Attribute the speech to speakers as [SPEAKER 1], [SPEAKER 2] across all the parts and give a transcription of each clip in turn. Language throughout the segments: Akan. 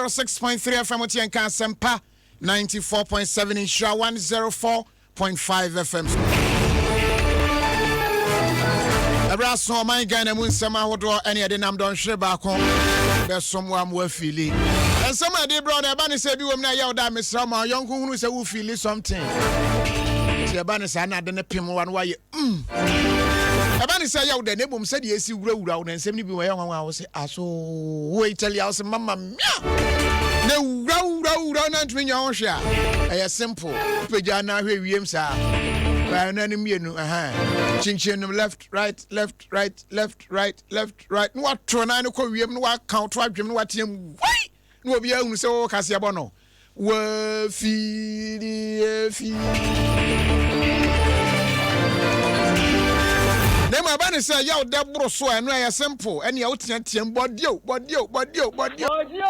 [SPEAKER 1] 106.3 FM wote yɛn ka Asɛmpa 94.7 Nhyira 104.5 FM so. Ɛberɛ aso ɔman Ghana mu nsɛm ahodoɔ ɛne ɛde nam dɔnhwere baako bɛsom wo ama woafili. Nsɛm a ɛde brɛ no ɛba ne sɛ ebi wɔ mu na ɛyɛ wo da mesrɛ ma ɔyɔnko hunu sɛ wofili something. Nti ɛba ne saa na ade ne pem wa no wayɛ mm. Ɛba ne sɛ ɛyɛ wo dɛ na mmom sɛdeɛ ɛsi wurawura wo na nsɛm no bi wɔ ɛyɛ nwanwa a wo se aso wo Italy a wo se mama mia na wura wura wura na ntumi nya ho hwɛ a ɛyɛ simple wopagya na ahwɛ wiem saa baa no anim mmienu ɛhɛn kyinkyin no left right left right left right left right na wato nan no kɔ wiem na waka to adwem na wateam wai na obiara hunu sɛ wɔwɔ kaseɛbɔ no Wafiri afi. Na mmom ɛba ne sɛ yaw dɛ boro so a ɛno ɛyɛ simple ɛnea woteateam bɔdeɛ bɔdeɛ bɔdeɛ bɔdeɛ.
[SPEAKER 2] Bɔdeɛ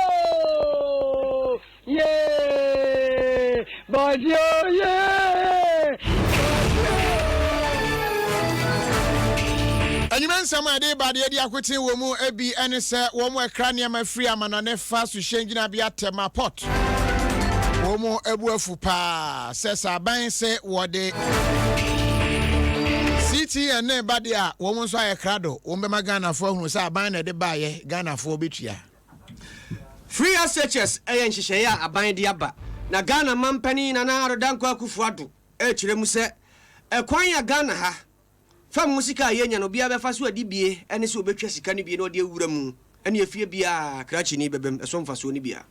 [SPEAKER 2] yee bɔdeɛ yee
[SPEAKER 1] Anwummerɛ nsɛm a ɛde ba deɛ adi akoten wɔ mu bi ne sɛ wɔn a ɛkra nneɛma firi amanɔne fa suhyɛn gyinabea Tema Port. Wɔn abu afu paa sɛ sɛ aban se wɔde CTN ne ba deɛ a wɔn nso ayɛ krado wɔn bɛma Ghanafoɔ ahunu sɛ aban na ɛde baayɛ Ghanafoɔ bɛtua.
[SPEAKER 3] Free SHS yɛ nhyehyɛeɛ a aban de aba na Ghana manpanin Nana Addo Dankwa Akufo-Addo rekyerɛ mu sɛ ɛkwan a Ghana ha Fam ho sika a yenya no, obiara bɛfa so adi bie ne sɛ obetwa sika no bie na ɔde awura mu ne efie biara krakyeni bɛbam ɛso mfasoɔ no bia.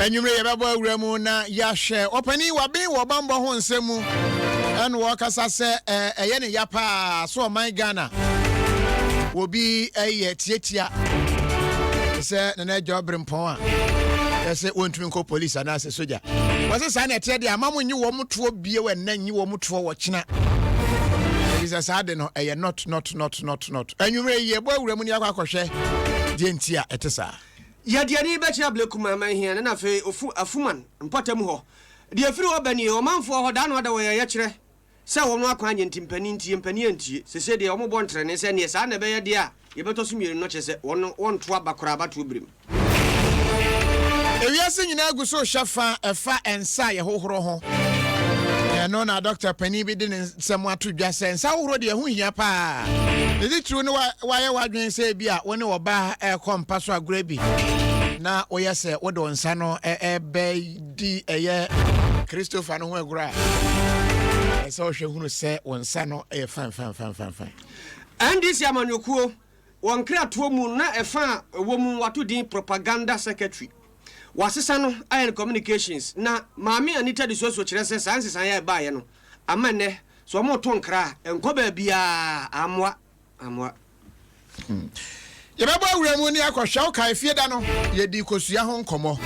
[SPEAKER 1] Anwummere yɛbɛbɔ awura mu na yɛahwɛ ɔpanin waben wɔ bammɔ ho nsɛm mu ɛna wɔkasa sɛ ɛyɛ ne ya paa so ɔman Ghana wɔbi ɛyɛ tiatia sɛ Nana Adwa Brempɔn a ɛsɛ wɔntumi nkɔ polisi anaasɛ sogya wɔsɛ saa na ɛteɛ deɛ ama mo nye wɔn toɔ bio ɛnnɛ nye wɔn toɔ wɔ kyena ɛfiri sɛ saa de no ɛyɛ not not not not not anwummerɛ yi yɛbɔ awura mu ne akɔ akɔhwɛ deɛ nti a ɛte saa.
[SPEAKER 3] Yɛde ani bɛkyerɛ Ablekuma, Manhia ne na afei Ofu, Afuman mpɔtam hɔ. Deɛ ɛfiri hɔ ba nie, Ɔmanfoɔ hɔ daa no ada wɔ yɛn yɛkyerɛ Sɛ wɔn akwan nyɛ nti mpanin ntie, mpanin antie. Sesei deɛ wɔbɔ ntrɛnee sɛ neɛ saa na ɛbɛyɛ deɛ a yɛbɛtɔ so mmienu no kyerɛ sɛ wɔn wɔnto aba koraa abatoɔ berɛ mu.
[SPEAKER 1] Ewiase nyinaa gu so rehyɛ fa ɛfa nsa a yɛhohoro ho. Ɛno na dɔkta panin bi de ne nsɛm ato dwa sɛ nsa hohoro deɛ ɛho hia paa. Ne titiriw ne wayɛ w'adwene sɛ ebi a wo ne ɔbaa ɛrekɔ mpa so agorɔ bi na woyɛ sɛ wode wo nsa no ɛbɛ di ɛyɛ Christopher no ho agorɔ a, ɛsɛ ɔhwɛ hunu sɛ wo nsa no yɛ fine fine fine fine fine.
[SPEAKER 3] NDC amanyɔkuo, wɔn nkratoɔ mu na ɛfa a ɛwɔ mu wɔato din Propaganda Secretary. Wɔasesa no ayɛ no Communications na Maame Anita de Soso kyerɛ sɛ saa nsesaeɛ a ɛbaeɛ no ama nnɛ sɛ wɔreto nkra a ɛnkɔ baabiara, ammoa. Amoa.
[SPEAKER 1] Hmm. Yɛbɛbɔ awura mu ne akɔhwɛ wo kae fie da no yɛdi kosua ho nkɔmmɔ.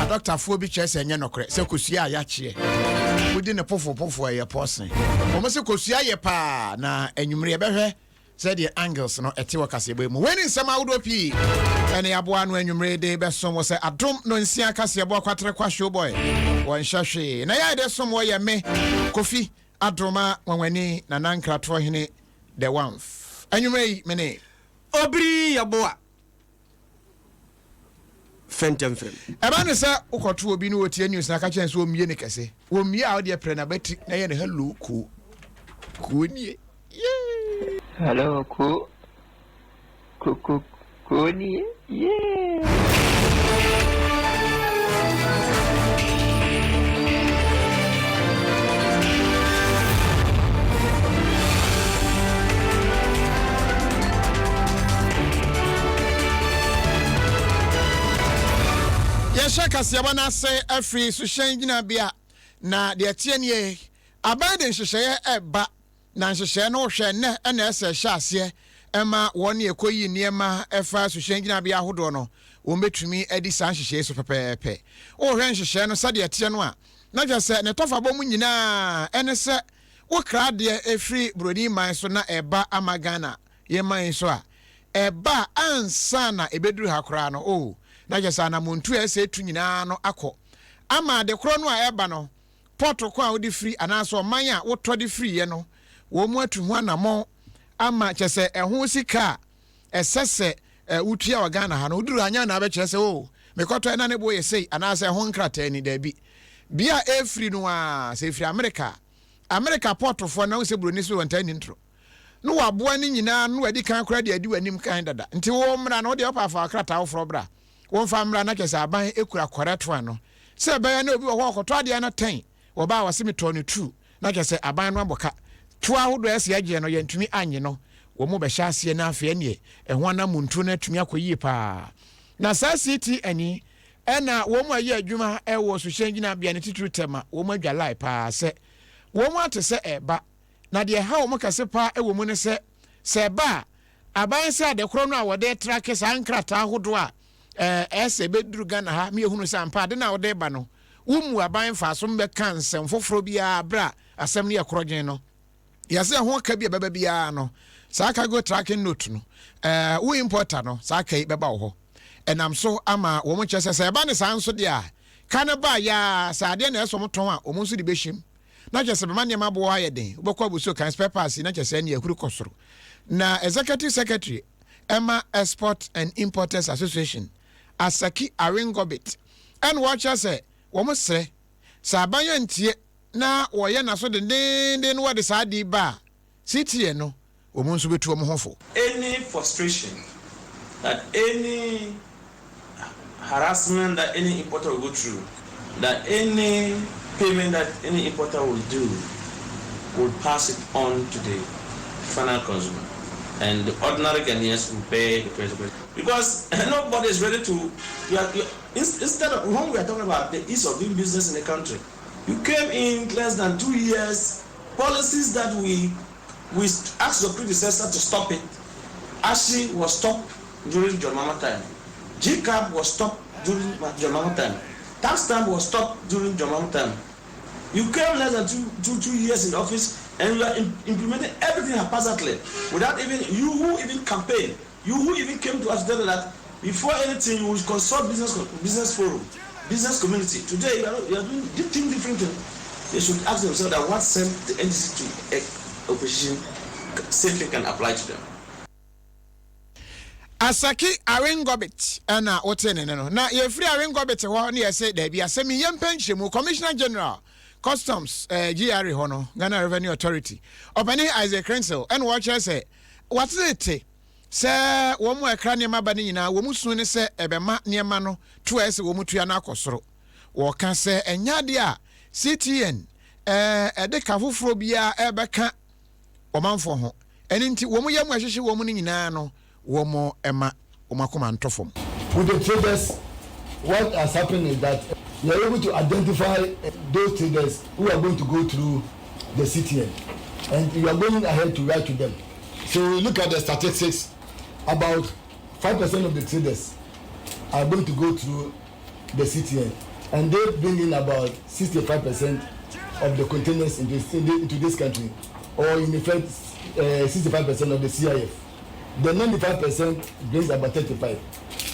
[SPEAKER 1] Adɔktafoɔ bi kyerɛ sɛ ɛnyɛ nɔkorɛ sɛ kosua a yɛakyeɛ wodi ne pofopofo ɛyɛ pɔsen. Wɔn sɛ kosua yɛ paa na anwummere yɛbɛhwɛ sɛdeɛ angles no ɛte wɔ kaseɛbɔ mu. Wei ne nsɛm ahodoɔ pii ɛne aboa no anwummere de bɛsom wɔ sɛ adom no nsia kaseɛbɔ kwatere kwa showboy wɔnhyɛ hwee na yɛayɛ de som wɔ yɛ me Kofi Adoma Nwanwani Nana Nkratoɔ Hene The Wanf. Anwummerɛ yi, me ne.
[SPEAKER 3] Obiri Yeboah Fɛntɛmfrɛm.
[SPEAKER 1] Ɛba ne sɛ wokɔto obi ne ɔtie news na ka kyerɛ no sɛ ɔmmie no kɛse. Ɔmmie a wodeɛ prɛ n'abati na yɛ no hello kuo. Kuo nie. Yee.
[SPEAKER 4] Hello kuo. Ku ku kuo nie. Yee.
[SPEAKER 1] Yɛhyɛ kaseɛbɔ no ase afiri suhyɛn gyinabea na deɛ ɛteɛ nie, aban de nhyehyɛeɛ ɛreba Na nhyehyɛɛ no wohwɛ nnɛ na ɛsɛ ɛhyɛ aseɛ ɛma wɔn ne ɛkɔyi nneɛma ɛfa suhyɛn gyinabea ahodoɔ no wɔn bɛtumi adi saa nhyehyɛɛ so pɛpɛɛpɛ. Wohwɛ nhyehyɛɛ no sɛdeɛ ɛteɛ no a na kyerɛ sɛ ne tɔfabɔ mu nyinaa ɛne sɛ wokra adeɛ ɛfiri buroni man so na ɛba ama Ghana yɛn man yi so a ɛba ansa na ɛbɛduru ha koraa no oh na kyerɛ sɛ anamontuo a ɛsɛ ɛtu nyinaa no akɔ ama adekorɔ no a ɛba no Pɔt ko a wode firi anaasɛ ɔman a wotɔ de firiiɛ no, wɔn atu ho anammɔn ama kyerɛ sɛ ɛho sika a ɛsɛ sɛ wotua wɔ Ghana ha no, woduru ha nyɛ na abɛkyerɛ sɛ o oh, Mekɔtɔɛ na ne boɔ yɛ sei anaasɛ ɛho nkrataa ni. Daabi. Bea a ɛfiri no ara, sɛ ɛfiri Amerika a, Amerika pɔɔtofoɔ no, wohu sɛ buroni so wɔntaa nni ntoro. No waboa ne nyinaa no wadi kan koraa de adi w'anim kan dada. Nti wo mmra no, wo deɛ wopɛ a fa krataa foforɔ bra. Wɔmfa mmra na kyerɛ sɛ aban kura correct one no. Sɛ ɛbɛyɛ na obi wɔ hɔ a ɔkɔtɔ adeɛ no tɛn, wɔba a wɔse metɔɔ no two, na kyerɛ sɛ aban no abɔ ka. Toɔ ahodoɔ a ɛsɛ yɛgyeɛ no yɛntumi annye no. Wɔn bɛhyɛ aseɛ na afei ɛneɛ ɛho anamontuo no atumi akɔ yie paa. Na saa CTN yi ɛna wɔn a ɛyɛ adwuma wɔ suhyɛn gyinabea no titiriw Tema wɔn adwa lie paa sɛ wɔn ate sɛ ɛreba. Na deɛ ɛha wɔn kɛse paa wɔ mu ne sɛ, sɛ ɛba a, aban sɛ adekorɔ no a wɔde retrake saa nkrataa ahodoɔ a ɛɛ sɛ ɛbɛduru Ghana ha ma yɛhunu sɛ ampa ade no a wode reba no, wommu aban mfaa so mmɛka nsɛm foforɔ biara berɛ a asɛm no yɛ korɔgyen no. Yɛsɛ ɛho ka bi a ɛbɛba biara no, saa cargo tracking note no, ɛɛ wo importer no, saa ka yi bɛba wo hɔ. Ɛnam so ama wɔn kyerɛ sɛ sɛ ɛba ne saa nso deɛ a, ka no ba yɛ a, sɛ adeɛ na ɛsɛ wɔn tɔn a, wɔn nso de bɛhyɛm. Na kyerɛ sɛ bɛma nneɛma boɔ ayɛ den. Wobɛkɔ abusuo kan spare parts yi na kyerɛ sɛ ɛne ahuri kɔ soro. Na Executive Secretary ɛma Export and Importers Association, Asaki Awingobit, ɛna wɔkyerɛ sɛ wɔn srɛ sɛ aban antie na wɔyɛ n'aso dendeenden na wɔde saa ade yi ba a, CTA no, wɔn nso bɛtu wɔn ho fo.
[SPEAKER 5] Any frustration that any harassment that any importer will go through, that any payment that any importer will do, will pass it on to the final consumer. And the ordinary Ghanaians will pay the price. Because nobody is ready to, you are, you, instead of, when we are talking about the ease of doing business in the country, you came in less than 2 years, policies that we asked your predecessor to stop it. ASHI was stopped during John Mahama time. GCAP was stopped during John Mahama time. Tax stamp was stopped during John Mahama time. You came less than 2 years in office and you are implementing everything haphazardly without even, you who even campaign, you who even came to us to tell that before anything you will consult business forum, business community. Today you are doing different thing. They should ask themselves that what sent the NDC to opposition, same thing can apply to them.
[SPEAKER 1] Asaki Awingobit ɛna wote ne ne no. Na yɛfiri Awingobit hɔ ne yɛsɛ daabi, asɛm yi yɛmpɛ nkyerɛmu. Commissioner General Customs, GRA hɔ no, Ghana Revenue Authority, ɔpani Isaac Crentsil, ɛna wɔkyerɛ sɛ watete sɛ wɔn mu a ɛkra nneɛma ba no nyinaa wɔn mu su ne sɛ ɛbɛma nneɛma no to a ɛsɛ wɔn mu tua no akɔ soro. Wɔka sɛ ɛnyɛ adeɛ a CTN ɛde ka foforɔ biara ɛbɛka ɔmanfoɔ ho. Ɛno nti wɔn yɛ mu ɛhyehyɛ wɔn no nyinaa no, wɔn ɛma wɔn akoma ntɔ fam.
[SPEAKER 6] With the traders, what has happened is that we are able to identify those traders who are going to go through the CTN, and we are going ahead to write to them. So we look at the statistics, about 5% of the traders are going to go through the CTN, and they bring in about 65% of the containers into this country, or in effect, 65% of the CIF. The 95% brings about 35.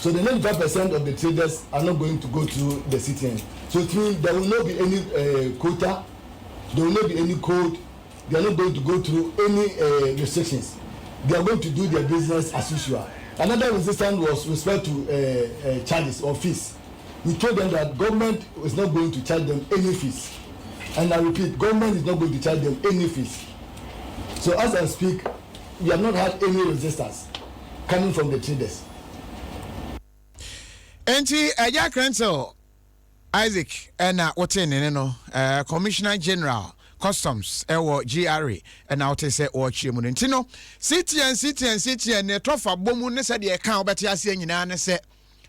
[SPEAKER 6] So the 95% of the traders are not going to go through the CTN. So it means there will not be any quota, there will not be any code, they are not going to go through any restrictions. They are going to do their business as usual. Another resistance was respect to charges or fees. We told them that government is not going to charge them any fees. And I repeat, government is not going to charge them any fees. So as I speak, we have not had any resistance coming from the traders.
[SPEAKER 1] Enti ɛgya Crentsil Isaac ɛna wote ne ne no, Commissioner General Customs ɛwɔ GRA, ɛna wote sɛ wɔrekyerɛ mu no. Nti no CTN, CTN, CTN ne ɛtɔ fa bɔ mu ne sɛdeɛ ɛka wobɛte aseɛ nyinaa ne sɛ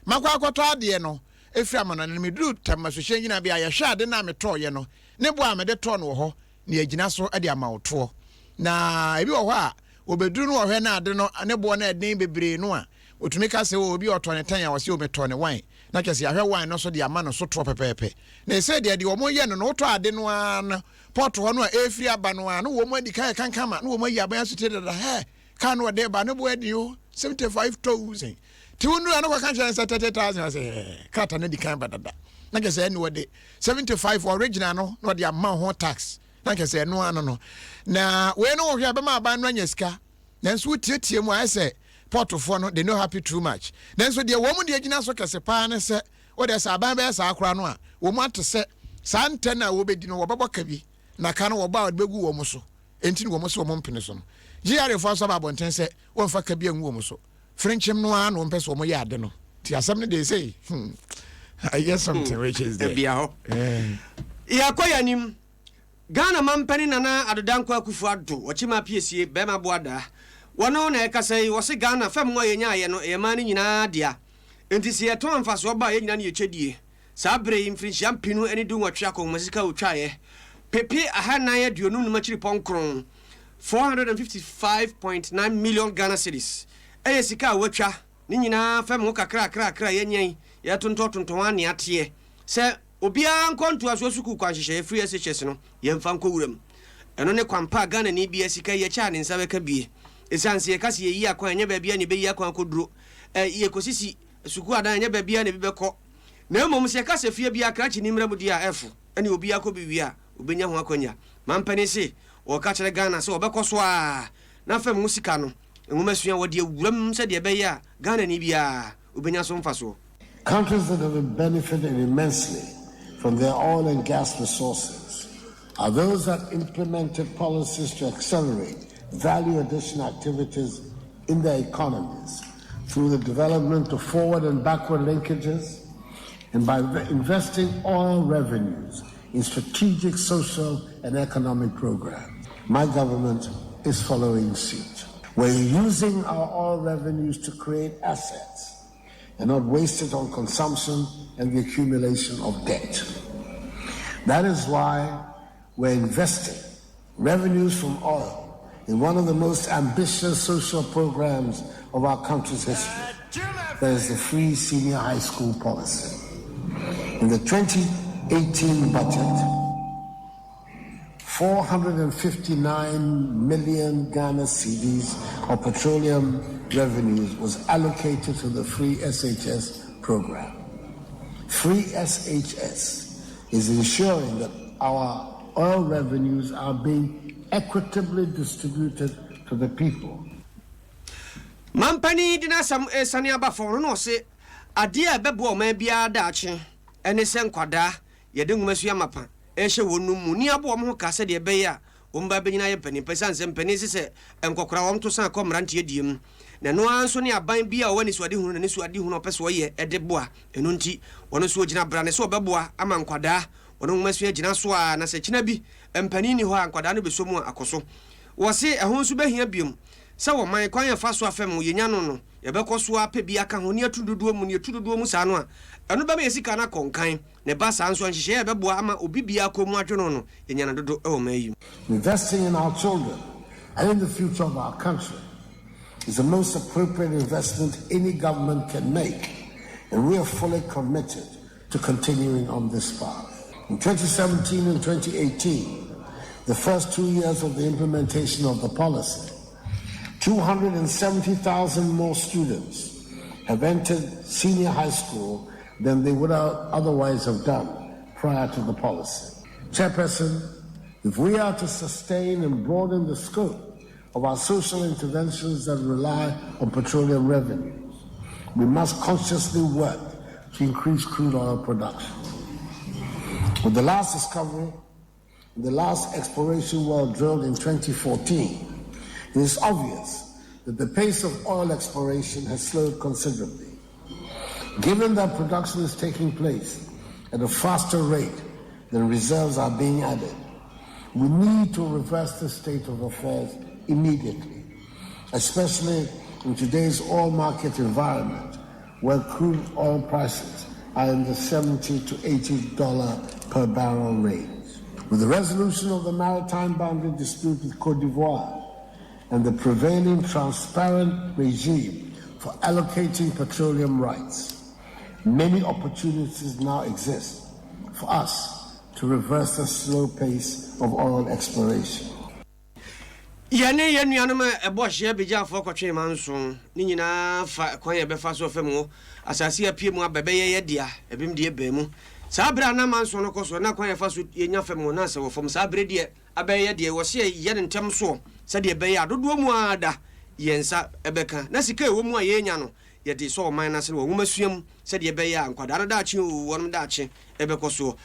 [SPEAKER 1] makɔ akɔtɔ adeɛ no ɛfiri amana no, meduru Tamasohyɛ nyina bia yɛhwɛ ade no a metɔɔyɛ no ne boa a mede tɔɔ no wɔ hɔ na yɛgyina so de ama wo toɔ. Na ebi wɔ hɔ a wɔbɛduru no wɔhwɛ no ade no ne boɔ no ɛden bebree no a, wɔtumi ka sɛ obi ɔtɔ ne tɛn a wɔsɛ ometɔ ne wine, na kyerɛ sɛ yɛahwɛ wine no so de ama no so toɔ pɛpɛɛpɛ. Na ɛsɛ deɛ wɔn yɛ no, wotɔ ade no ara no, port hɔ no a ɛfiri aba no ara no, wɔn adi kan kankan ma na wɔn ayi aban asotire dada hɛ kaa no ɔde ba ne boɔ adi o 75,000 ti wo nnura no kɔka kyerɛ sɛ 30,000, ɔsɛ krataa no adi kan ba dada, na kyerɛ sɛ ɛne wɔde 75 original no na ɔde ama ho tax, na kyerɛ sɛ ɛno ano no. Na wei no wɔhwɛ ɛbɛma aban no anya sika, nanso wotietie mu ayɛ sɛ pɔtofoɔ no, they no happy too much. Nanso deɛ wɔn mu deɛ gyina so kɛse paa ne sɛ Wo deɛ sɛ aban bɛyɛ saa koraa no a, wɔn ate sɛ saa ntɛ no a wɔbɛdi no wɔbɛbɔ ka bi, na ka no wɔbɔ a wɔde bɛgu wɔn so. Enti na wɔn se wɔn mpene so no. GRA foɔ nso aba abɔnten sɛ wɔmfa ka bi angu wɔn so. Frenkyem no ara na wɔmpɛ sɛ wɔyɛ ade no. Nti asɛm no deɛ sei, hmm, I hear something which is there.
[SPEAKER 3] Ebia hɔ.
[SPEAKER 1] Eh.
[SPEAKER 3] Yɛkɔ yɛn anim. Ghana manpanin Nana Addo Dankwa Akufo Addo, Ɔkyema Apiesie, Bɛɛma Boadaa, wɔno na ɛkasa yi, wɔse Ghana fam a yɛnyaeɛ no ɛyɛ man no nyinaa dea. Enti sɛ yɛtɔn a mfasoɔ ba a yɛn nyinaa na yɛkyɛ die. Saa berɛ yi mfirinhyia mpenu ne du nwɔtwe akɔnhoma sika a wɔtwaeɛ, pepe 455 akyiripɔ nkron, 455.9 million Ghana cedis, ɛyɛ sika a wɔatwa ne nyinaa fam ho kakrakrakra a yɛanya yi, yɛtontɔntontɔn ara nea ateɛ sɛ Obiara nkɔ ntoasoɔ sukuu kwan nhyehyɛeɛ free SHS no yɛmfa nkɔ wuram. Ɛno ne kwan pa a Ghanani biara sika yi ɛkyɛ a ne nsa bɛka bie. Ɛsiane sɛ yɛka sɛ yɛyi akwan a ɛnyɛ baabiara na yɛbɛyi akwan akɔduro. Ɛ, yɛkɔsisi sukuu adan a ɛnyɛ baabiara na ebi bɛkɔ. Na mmom sɛ yɛka sɛ fie biara krakye nni mmra mu deɛ a ɛfo ɛne obiara kɔ bi wie a ɔbɛnya ho akwanya. Mampanin se ɔreka kyerɛ Ghana sɛ ɔbɛkɔ so ara na fam ho sika no nwomasua wɔde awuram sɛdeɛ ɛbɛyɛ a Ghanani biara ɔbɛnya so mfasoɔ.
[SPEAKER 7] Countries that have benefited immensely from their oil and gas resources are those that implemented policies to accelerate value addition activities in their economies through the development of forward and backward linkages and by investing oil revenues in strategic social and economic programs. My government is following suit. We're using our oil revenues to create assets and not waste it on consumption and the accumulation of debt. That is why we're investing revenues from oil in one of the most ambitious social programs of our country's history. That is the free senior high school policy. In the 2018 budget, 459 million Ghana cedis of petroleum revenues was allocated to the free SHS program. Free SHS is ensuring that our oil revenues are being equitably distributed to the people.
[SPEAKER 3] Mampanin de n'asɛm resane aba fam no na ɔse adeɛ a ɛbɛboa ɔman biara daakye ne sɛ nkwadaa yɛde nwomasua mapa rehyɛ wɔn no mu ne abɔ wɔn ho ka sɛdeɛ ɛbɛyɛ a wɔn ba bɛnyini ayɛ mpanin pa ɛsiane sɛ mpanin se sɛ nkɔkora wɔn to san kɔ mmeranteɛ deɛ mu na ɛno ara nso ne aban bi a ɔwɔ anisoadehunu na anisoadehunu a ɔpɛ sɛ ɔyɛ de boa ɛno nti wɔn nso wɔgyina brane sɛ wɔbɛboa ama nkwadaa wɔn nwomasua gyina so a na sɛ kyena bi mpanin nni hɔ a nkwadaa no bɛsɔ mu a akɔ so. Wɔse ɛho nso bɛhia biom sɛ wɔman kwan a ɛfa so a fam yɛnya no no yɛbɛkɔ so ara apɛ bi aka ho ne atu dodoɔ mu ne yɛtu dodoɔ mu saa no a ɛno bɛma yɛn sika no akɔ nkan na ɛba saa nso a nhyehyɛeɛ a ɛbɛboa ama obi biara kɔn mu adwo no no yɛnya no dodo wɔ ɔman yi mu.
[SPEAKER 7] Investing in our children and in the future of our country is the most appropriate investment any government can make, and we are fully committed to continuing on this path. In 2017 and 2018, the first two years of the implementation of the policy, 270,000 more students have entered senior high school than they would otherwise have done prior to the policy. Chairperson, if we are to sustain and broaden the scope of our social interventions that rely on petroleum revenues, we must consciously work to increase crude oil production. With the last discovery, the last exploration well drilled in 2014, it is obvious that the pace of oil exploration has slowed considerably. Given that production is taking place at a faster rate than reserves are being added, we need to reverse this state of affairs immediately, especially in today's oil market environment where crude oil prices are in the 70 to $80 per barrel range. With the resolution of the maritime boundary dispute with Cote d'Ivoire and the prevailing transparent regime for allocating petroleum rights, many opportunities now exist for us to reverse the slow pace of oil exploration.
[SPEAKER 3] Yɛne yɛn nuanom a ɛbɔ hyeɛ begyafoɔ kɔtwee manso ne nyinaa fa kwan a yɛbɛfa so afa mu wɔ asase a apue mu aba bɛyɛ yɛ dea, ebinom deɛ baa mu. Saa berɛ a na manso no kɔ soɔ na kwan a yɛfa so yɛnya fa mu na asɛ wɔ fam. Saa berɛ deɛ abɛyɛ yɛ deɛ wɔ sɛ yɛyɛ no ntɛm soɔ sɛdeɛ ɛbɛyɛ a dodoɔ mu ara da yɛn nsa bɛka na sika a ɛwɔ mu a yɛrenya no. yɛde sɔ ɔman no asene wɔ nwomasua mu sɛdeɛ ɛbɛyɛ a nkwadaa no daakye oo wɔnom daakye ɛbɛkɔ soɔ.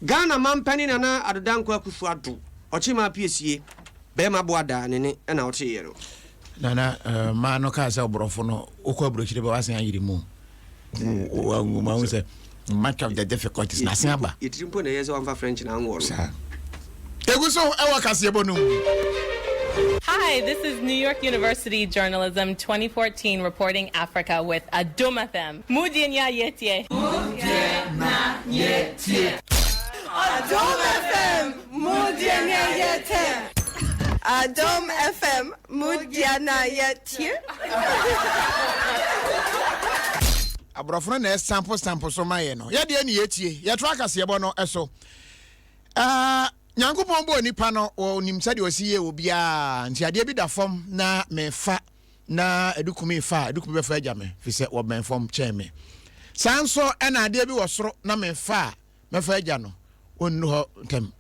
[SPEAKER 3] Ghana manpanin Nana Addo Dankwa Akufo Addo, Ɔkyemaa Piesie, Bɛɛma Boadaa ne ne ɛna woteeɛ no.
[SPEAKER 1] Nana mmaa no kaa sɛ ɔborɔfo no wokɔ aburokyire bɛ wasen ayere mu wahu sɛ much of the difficulties na asen aba.
[SPEAKER 3] Yɛtiri mpo na ɛyɛ sɛ wamfa French na anwɔ no.
[SPEAKER 1] Saa. Egu so ɛwɔ kaseɛbɔ no mu.
[SPEAKER 8] Hi, this is New York University Journalism 2014 reporting Africa with Adom FM. Mudie nya yetie.
[SPEAKER 9] Mudie na yetie. Adom FM, mudie nya yetie. Adom FM, mudie na yetie.
[SPEAKER 1] Aborɔfo no na ɛsampo sampo so ma yɛ no. Yɛ deɛ ne yɛtie. Yɛto akaseɛbɔ no so. Uh, Nyankopɔn bɔɔ nipa no, ɔnim sɛdeɛ ɔsi yɛ obiara. Nti adeɛ bi da fam na mefa na adukumi fa a, adukumi bɛfa agya me, fi sɛ wɔbɛn fam kyɛn me. Saa nso ɛna adeɛ bi wɔ soro na mefa a, mɛfa agya no, ɔnnu hɔ ntɛm.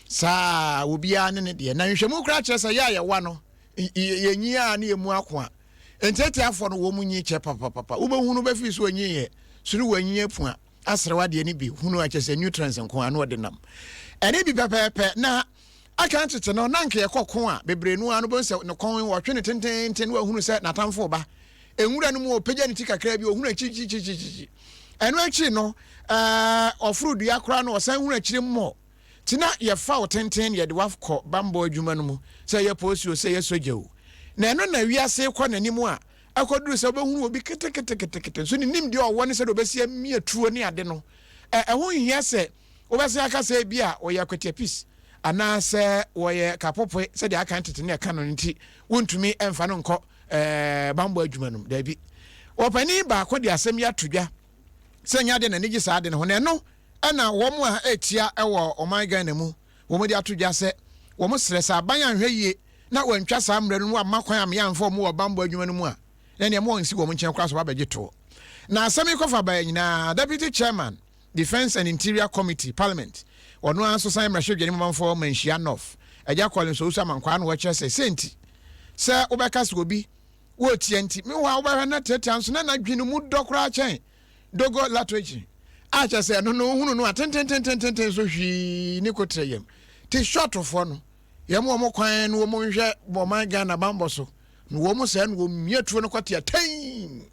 [SPEAKER 1] Saa obiara ne ne deɛ. Na nhwehwɛmu koraa kyerɛ sɛ yɛ a yɛwa no, yɛnyi a ne yɛmu ako a. Ntiatiafoɔ no wɔn nyi kyɛ papapapa. Wobɛhunu bɛfiri so ɔnyi yɛ, soro wɔanyi apua. Aserew adeɛ no bi hunu a kyerɛ sɛ nutrients nko ara na ɔde nam. Ɛne bi pɛpɛɛpɛ na aka tete no na nka yɛkɔ ko a bebree no ara no bɛhu sɛ ne kɔn wɔtwe no tententen na wahunu sɛ n'atamfo ba. Nwura no mu ɔpagya ne ti kakra bi ɔhunu akyirikyirikyirikyiri. Ɛno akyi no ɛɛ ɔforo dua koraa no ɔsan hunu akyiri mmɔ. Ti na yɛfa wo tenten na yɛde wakɔ bammɔ adwuma no mu sɛ ɛyɛ polisi o sɛ ɛyɛ sogya o. Na ɛno na wiase rekɔ n'anim a Ɛkɔduru sɛ wobɛhunu obi keteketekete nso ne nimdeɛ a ɔwɔ ne sɛdeɛ ɔbɛsi amia tuo ne ade no, ɛho nhia sɛ wobɛsan aka sɛ ebi a wɔyɛ akwatiapis anaasɛ wɔyɛ kapopoe sɛdeɛ aka tete ne ɛka no nti wontumi mfa no nkɔ bammɔ adwuma no mu. Daabi. Ɔpanin baako de asɛm yi ato dwa sɛ nyɛ adeɛ n'ani gye saa ade no ho, na ɛno na wɔn a ɛretia wɔ ɔman Ghana mu wɔde ato dwa sɛ wɔsrɛ sɛ aban anhwɛ yie na wɔantwa saa mmara no mu amma kwan amma yɛamfa wɔn wɔ bammɔ adwuma no mu a, na nea ɛma wɔnsi wɔn nkyɛn koraa so wɔabɛgye toɔ. Na asɛm yi kɔfa baeɛ nyinaa, Deputy Chairman, Defence and Interior Committee, Parliament, ɔno ara nso san mmarahyɛbdwani mamanfoɔ Manhyia North, Agya Collins Owusu Amankwaa na wɔkyerɛ sɛ sɛ nti sɛ wobɛka sɛ obi wɔretia nti, meanwhile wobɛhwɛ na tiatia nso na n'adwene mu dɔ koraa kyɛn Dogo Latoechi a kyerɛ sɛ ɛno no wohunu no a tententententen so hwii ne kotrɛ yam te shortfoɔ no yɛm wɔn kwan no wɔn nhwɛ ɔman Ghana bambɔ so na wɔn sɛ no wɔn mia tuo no kɔte atɛn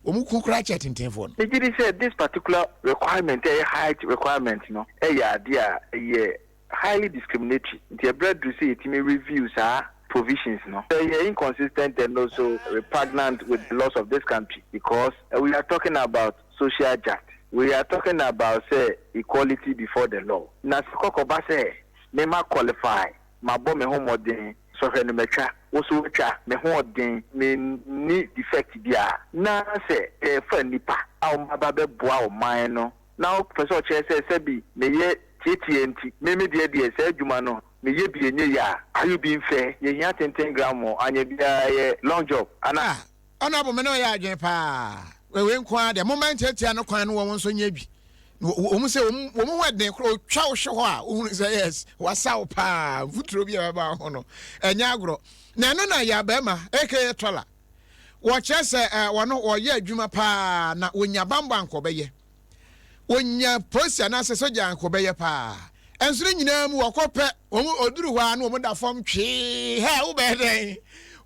[SPEAKER 1] wɔn ku koraa kyɛ tentenfoɔ no.
[SPEAKER 4] Megye di sɛ this particular requirement a ɛyɛ height requirement no yɛ adeɛ a ɛyɛ highly discriminatory nti ɛberɛ aduru sɛ yɛtumi review saa provisions no. Ɛyɛ inconsistent and also repugnant with the laws of this country because we are talking about social justice, we are talking about sɛ equality before the law. Na sɛ kɔkɔba sɛ me ma qualify, mabɔ me ho mmɔden, sɔhwɛ no matwa, wo nso woatwa, me ho ɔden, menni defect biara, na sɛ yɛfa nnipa a wɔaba abɛboa ɔman no na ɔpɛ sɛ ɔkyerɛ sɛ sɛbi meyɛ tiatia nti me me deɛ deɛ saa adwuma no meyɛ bi ɛnyɛ yie a, are you being fair? Yɛhia tenten grammɔ, anyɛ biara ɛyɛ long job ana?
[SPEAKER 1] Ah Honourable me ne wo yɛ adwene paa wei nko ara deɛ momma ntiatia no kwan no wɔn nso nyɛ bi wɔn sɛ wɔn wɔn ho ɛden koraa otwa wo hwe hɔ a wohunu sɛ yes wasa wo paa mfuturo bi a ɛbɛba ho no ɛnyɛ agorɔ na ɛno na yɛ abɛɛma aka tɔla wɔkyerɛ sɛ wɔn wɔyɛ adwuma paa na wɔnya bambɔ anka ɔbɛyɛ Wɔnya polisi anaasɛ sogya anka wɔbɛyɛ paa. Ɛnso ne nyinaa mu wɔkɔ pɛ, wɔn ɔduru hɔ a na wɔn da fam twee, hɛ wobɛyɛ dɛn?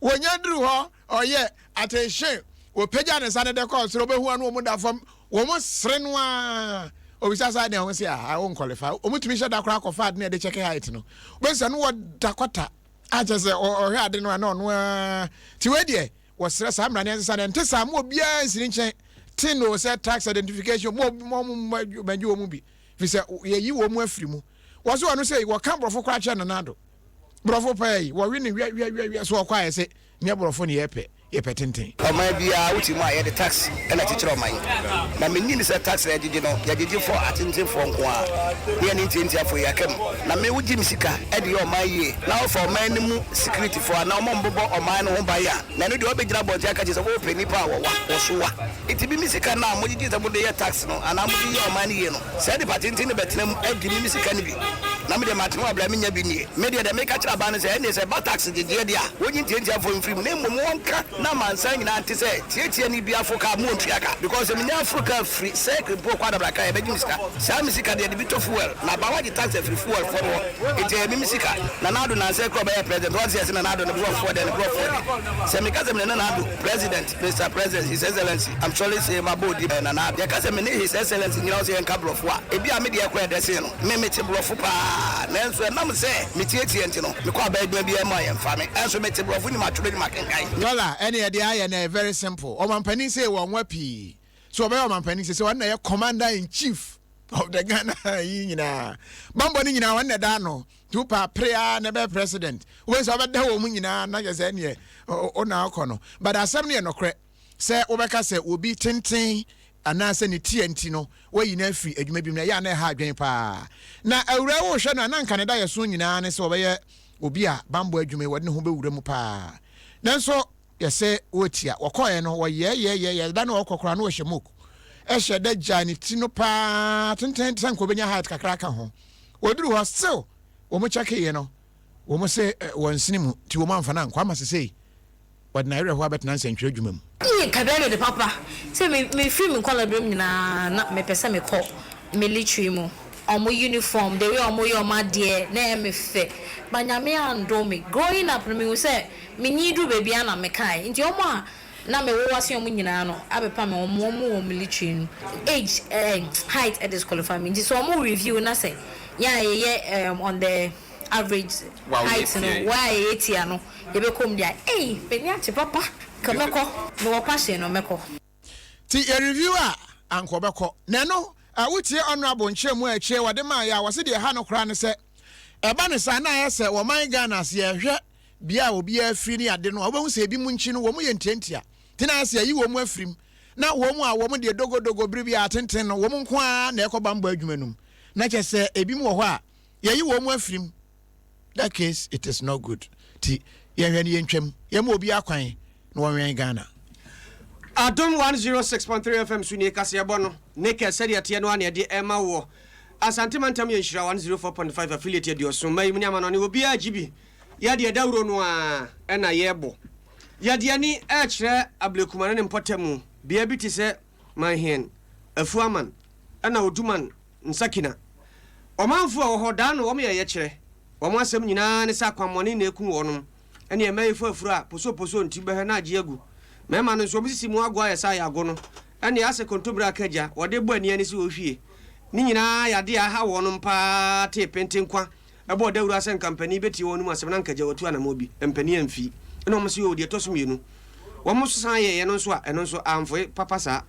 [SPEAKER 1] Wɔnya duru hɔ, ɔyɛ attention, wɔpagya ne nsa no de kɔɔ soro, wɔbɛhu a na wɔn da fam, wɔn sere no a. Obisa saa deɛ wɔn se a, wo nkɔlifa. Wɔn tumi hyɛ da koraa kɔfa ade na yɛde kyɛkɛ height no. Wobɛhu sɛ no wɔda kɔta, akyɛ sɛ ɔhwɛ ade no a na ɔno ara. Ti wei deɛ, Wɔsrɛ saa mmara no ɛnsesa no ɛnte saa mo obiara nsi ne nkyɛn tin o sɛ tax identification mo mo mo mɛgye wɔn mu bi fi sɛ yɛyi wɔn mu afiri mu wɔso wɔn sɛ wɔka borɔfo koraa kyerɛ Nana Addo borɔfo pɛɛ yi wɔwe ne wia wia wia wia so wɔkɔ ayɛ sɛ nyɛ borɔfo ne yɛpɛ yɛpɛ tenten.
[SPEAKER 10] Ɔman biara wote mu a yɛde tax na ɛkyekyere ɔman. Na mennye nni sɛ tax a yɛgyegye no yɛgyegye for atentenfoɔ nko ara ne yɛne ntiantiafoɔ yi aka mu. Na me wogye me sika de yɛ ɔman yie na wofa ɔman no mu sikiritifoɔ anaa wɔn a wɔbɛbɔ ɔman no ho ban a, na ɛno deɛ wɔbɛgyina abɔnten aka kyerɛ sɛ wopɛ nnipa a wɔwa, wɔso wa. Nti me me sika no a mogyegye sɛ mode yɛ tax no anaa mode yɛ ɔman no yie no, saa nnipa tenten no bɛtena mu adi me me sika no bi. Na me deɛ mate ho abrɛ a mennya bi nnie. Me deɛ deɛ meka kyerɛ aban ne sɛ ɛnneɛ sɛ ɛba tax gyegyeɛ deɛ a wɔnyi ntiantiafoɔ mfiri mu na mmom wɔnka na amansan nyinaa nte sɛ tiatiani bi aforo kaa mo ɔntua ka because sɛ menya aforo kaa firi circle mpo kɔ adabraka a yɛbɛgye me sika. Saa me sika deɛ yɛde bi tɔ fuel na aban wagye tax afiri fuel foɔ no hɔ nti ɛyɛ me me sika. Nana Addo nansa yi koraa ɔbɛyɛ president wate sɛ yɛse Nana Addo ne borɔfoɔ deɛ ne borɔfoɔ deɛ sɛ meka sɛ mene Nana Addo president Mister President, His Excellency, I'm sorry say mabɔ odin bɛn Nana Addo. Yɛka sɛ me ne His Excellency nyina wo sɛ yɛnka borɔfo a, ebia me deɛ koraa ɛdɛ sen no. Me mete borɔfo paa, nanso ɛnam sɛ metietie nti no, mekɔ aban adwuma biara mu a yɛmfa me. Ɛnso mete borɔfo, nim atwerɛ, nim akenkan.
[SPEAKER 1] Dollar ɛne ɛde ayɛ no ɛyɛ very simple. Ɔmampanin sei wɔ nwa pii. So ɔbɛyɛ ɔmampanin sese ɔno na ɛyɛ commander in chief of the Ghana yi nyinaa. Bambɔ no nyinaa ɔno na ɛda ano. Nti wopɛ a pere ara na ɛbɛyɛ president. Wobɛhu sɛ wobɛda wɔn mu nyinaa na kyerɛ sɛ ɛneɛ wo na wokɔ no. But asɛm no yɛ nokorɛ sɛ wobɛka sɛ obi tenten anaasɛ ne tia nti no woayi no afiri adwuma bi mu no ɛyɛ a na ɛha adwene paa. Na awuraa wohwɛ no a na nka ne daeɛso nyinaa ne sɛ ɔbɛyɛ obi a bammɔ adwuma yi wɔde ne ho bɛwura mu paa. Nanso Yɛsɛ wɔtia. Wɔkɔeɛ no, wɔyɛɛyɛɛyɛɛ, da no ɔkɔ koraa na ɔhyɛ mook. Ɛhyɛ da gyaa ne ti no paa tenten te sɛ nka ɔbɛnya height kakra aka ho. Wɔduru hɔ, still wɔn kyɛkeeɛ no, wɔn se wɔnsene mu, nti wɔn amfa no ankɔ ama sesei wɔde n'awerɛhoɔ abɛtena nsɛntwerɛ adwuma mu.
[SPEAKER 11] Yie ka bɛyɛ me de papa sɛ me me firi me nkwadaa berɛ mu nyinaa na me pɛ sɛ me kɔ military mu ɔmo uniform the way ɔmo yɛ ɔmo adeɛ na ɛyɛ me fɛ but Nyame andom me growing up no me hu sɛ Me nyin duru baabi a na me kae nti ɔmo a na me wowa sen ɔmo nyinaa no abɛpa me ɔmo ɔmo wɔ military no age eh height disqualify me nti sɛ ɔmo review na sɛ yɛn a yɛyɛ eh on the average height no wɔ a yɛyɛ tia no yɛbɛkɔ mu deɛ a ei m'ani agye papa nka mɛkɔ mewɔ passion no mɛkɔ.
[SPEAKER 1] Nti yɛ review a anka ɔbɛkɔ. Na ɛno a wotie honourable nkyerɛmu a akyire wɔde maaeɛ a wɔse deɛ ɛha no koraa ne sɛ ɛba no saa na ayɛ sɛ wɔman Ghana ase yɛhwɛ bea a obiara firi ne ade no a wobɛhu sɛ ebi mu nkyi no wɔn yɛ ntiantia nti na ayɛ sɛ yɛyi wɔn afirim na wɔn a wɔn deɛ dogodogo bere bi a atenten no wɔn nko ara na ɛkɔ bammɔ adwuma no mu na kyɛ sɛ ebi mu wɔ hɔ a yɛyi wɔn afirim that case it is not good ti yɛnhwɛ no yɛntwam yɛma obiara kwan na wɔnwɛn Ghana.
[SPEAKER 3] Adom 106.3 FM so nie kaseɛbɔ no ne kɛ sɛdeɛ ɛteɛ no ara na yɛde rema woɔ. Asante mantam yɛ nhyira 104.5 affiliate aduɔson mma yi mu ne amanɔne obiara gye bi. Yɛ deɛ dawuro no ara na yɛrebɔ. Yɛde ani rekyerɛ Ablekuma ne ne mpɔtamu bea bi te sɛ Manhean, Afuaman ɛna Oduman Nsakina. Ɔmanfoɔ a ɛwɔ hɔ daa no wɔn yɛ yɛkyerɛ. Wɔn asɛm nyinaa ne sɛ akwammɔne na ɛku wɔnom. Ɛneɛ mmaa yi fa afuro a posoposo nti wobɛhwɛ na agye agu. Mmarima no nso wɔn sisi mu ago ayɛ sɛ ayago no. Ɛneɛ asɛ kontommire aka gya, wɔde bɔ ani ani sɛ wɔhwie. Ne nyinaa yɛ adeɛ a aha wɔnom paa tee pentenkwa bɔɔ dawuro ara sɛ nka mpanin bɛtie wɔn mu asɛm na anka agya watu anamɔ bi. Mpanin amfi. Ɛna wɔn se oo deɛ ɛtɔ so mmienu wɔn nso san yɛeɛ no nso a ɛno nso amfoe papa saa.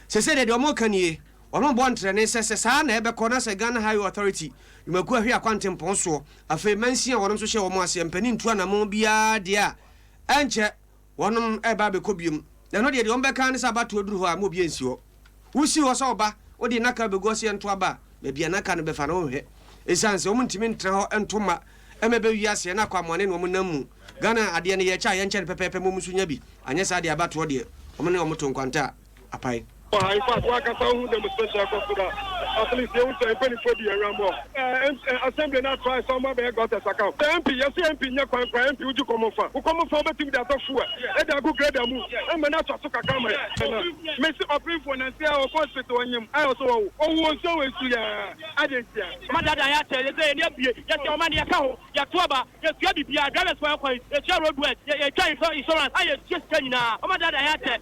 [SPEAKER 3] Seesei deɛ deɛ wɔreka nie, Wɔbɔ ntrɛne sɛ sɛ saa na ɛbɛkɔ na sɛ Ghana Highway Authority dwumakuo ahwe akwantempɔn soɔ afei mansin a wɔnom nso hyɛ wɔn aseɛ mpanin ntu anamɔn biara deɛ a ɛnkyɛ wɔnom reba abɛkɔ biom. Na ɛno deɛ deɛ wɔbɛka ara ne sɛ abatoɔ duru hɔ a ma obiara nsi hɔ. Wosi hɔ sɛ ɔba wode nnaka bɛgu hɔ sɛ yɛnto aba a baabi a nnaka no bɛfa no wonhwɛ. Ɛsiane sɛ wɔn ntumi ntena hɔ nto mma ɛma ɛbɛwie aseɛ na akwammɔne na wɔn nam mu. Ghana adeɛ no yɛkyɛ a yɛnkyɛ no pɛpɛɛpɛ ma wɔn nso nya bi anyɛ saa deɛ abatoɔ deɛ wɔn ne wɔn to nkwanta a apae.
[SPEAKER 12] Wɔ ha, in fact, wankasa wohu demonstration ɛkɔ so da. At least yɛhu sɛ mpanyinfoɔ di yɛn hwammɔ. Eh, assembly no atrae sɛ ɔmo abɛyɛ gutters aka ho. Sɛ MP, yɛse MP nyɛ kwan koraa, MP wogye kɔmɔ fa. Wo kɔmɔ fa wobɛtumi de atɔ fuel ɛde agu grader mu ɛma no atwa so kakra ama yɛn. Na mese ɔpemfoɔ nanse a ɔkɔ hospital ɔnyem ayɛ ɔsɛ wɔwo. Ɔwo nsuo wɔ nsu yaa, adɛn ntia?
[SPEAKER 13] Ɔma daadaa yɛ akyɛ, yɛsɛ yɛn ani abue, yɛte ɔman no yɛka ho. Yɛto aba, yɛtua biribiara, drivers kwan kwan, yɛtua road work, yɛtwa insurance a yɛtua sika nyinaa, wɔn adaadaa yɛn akyɛ,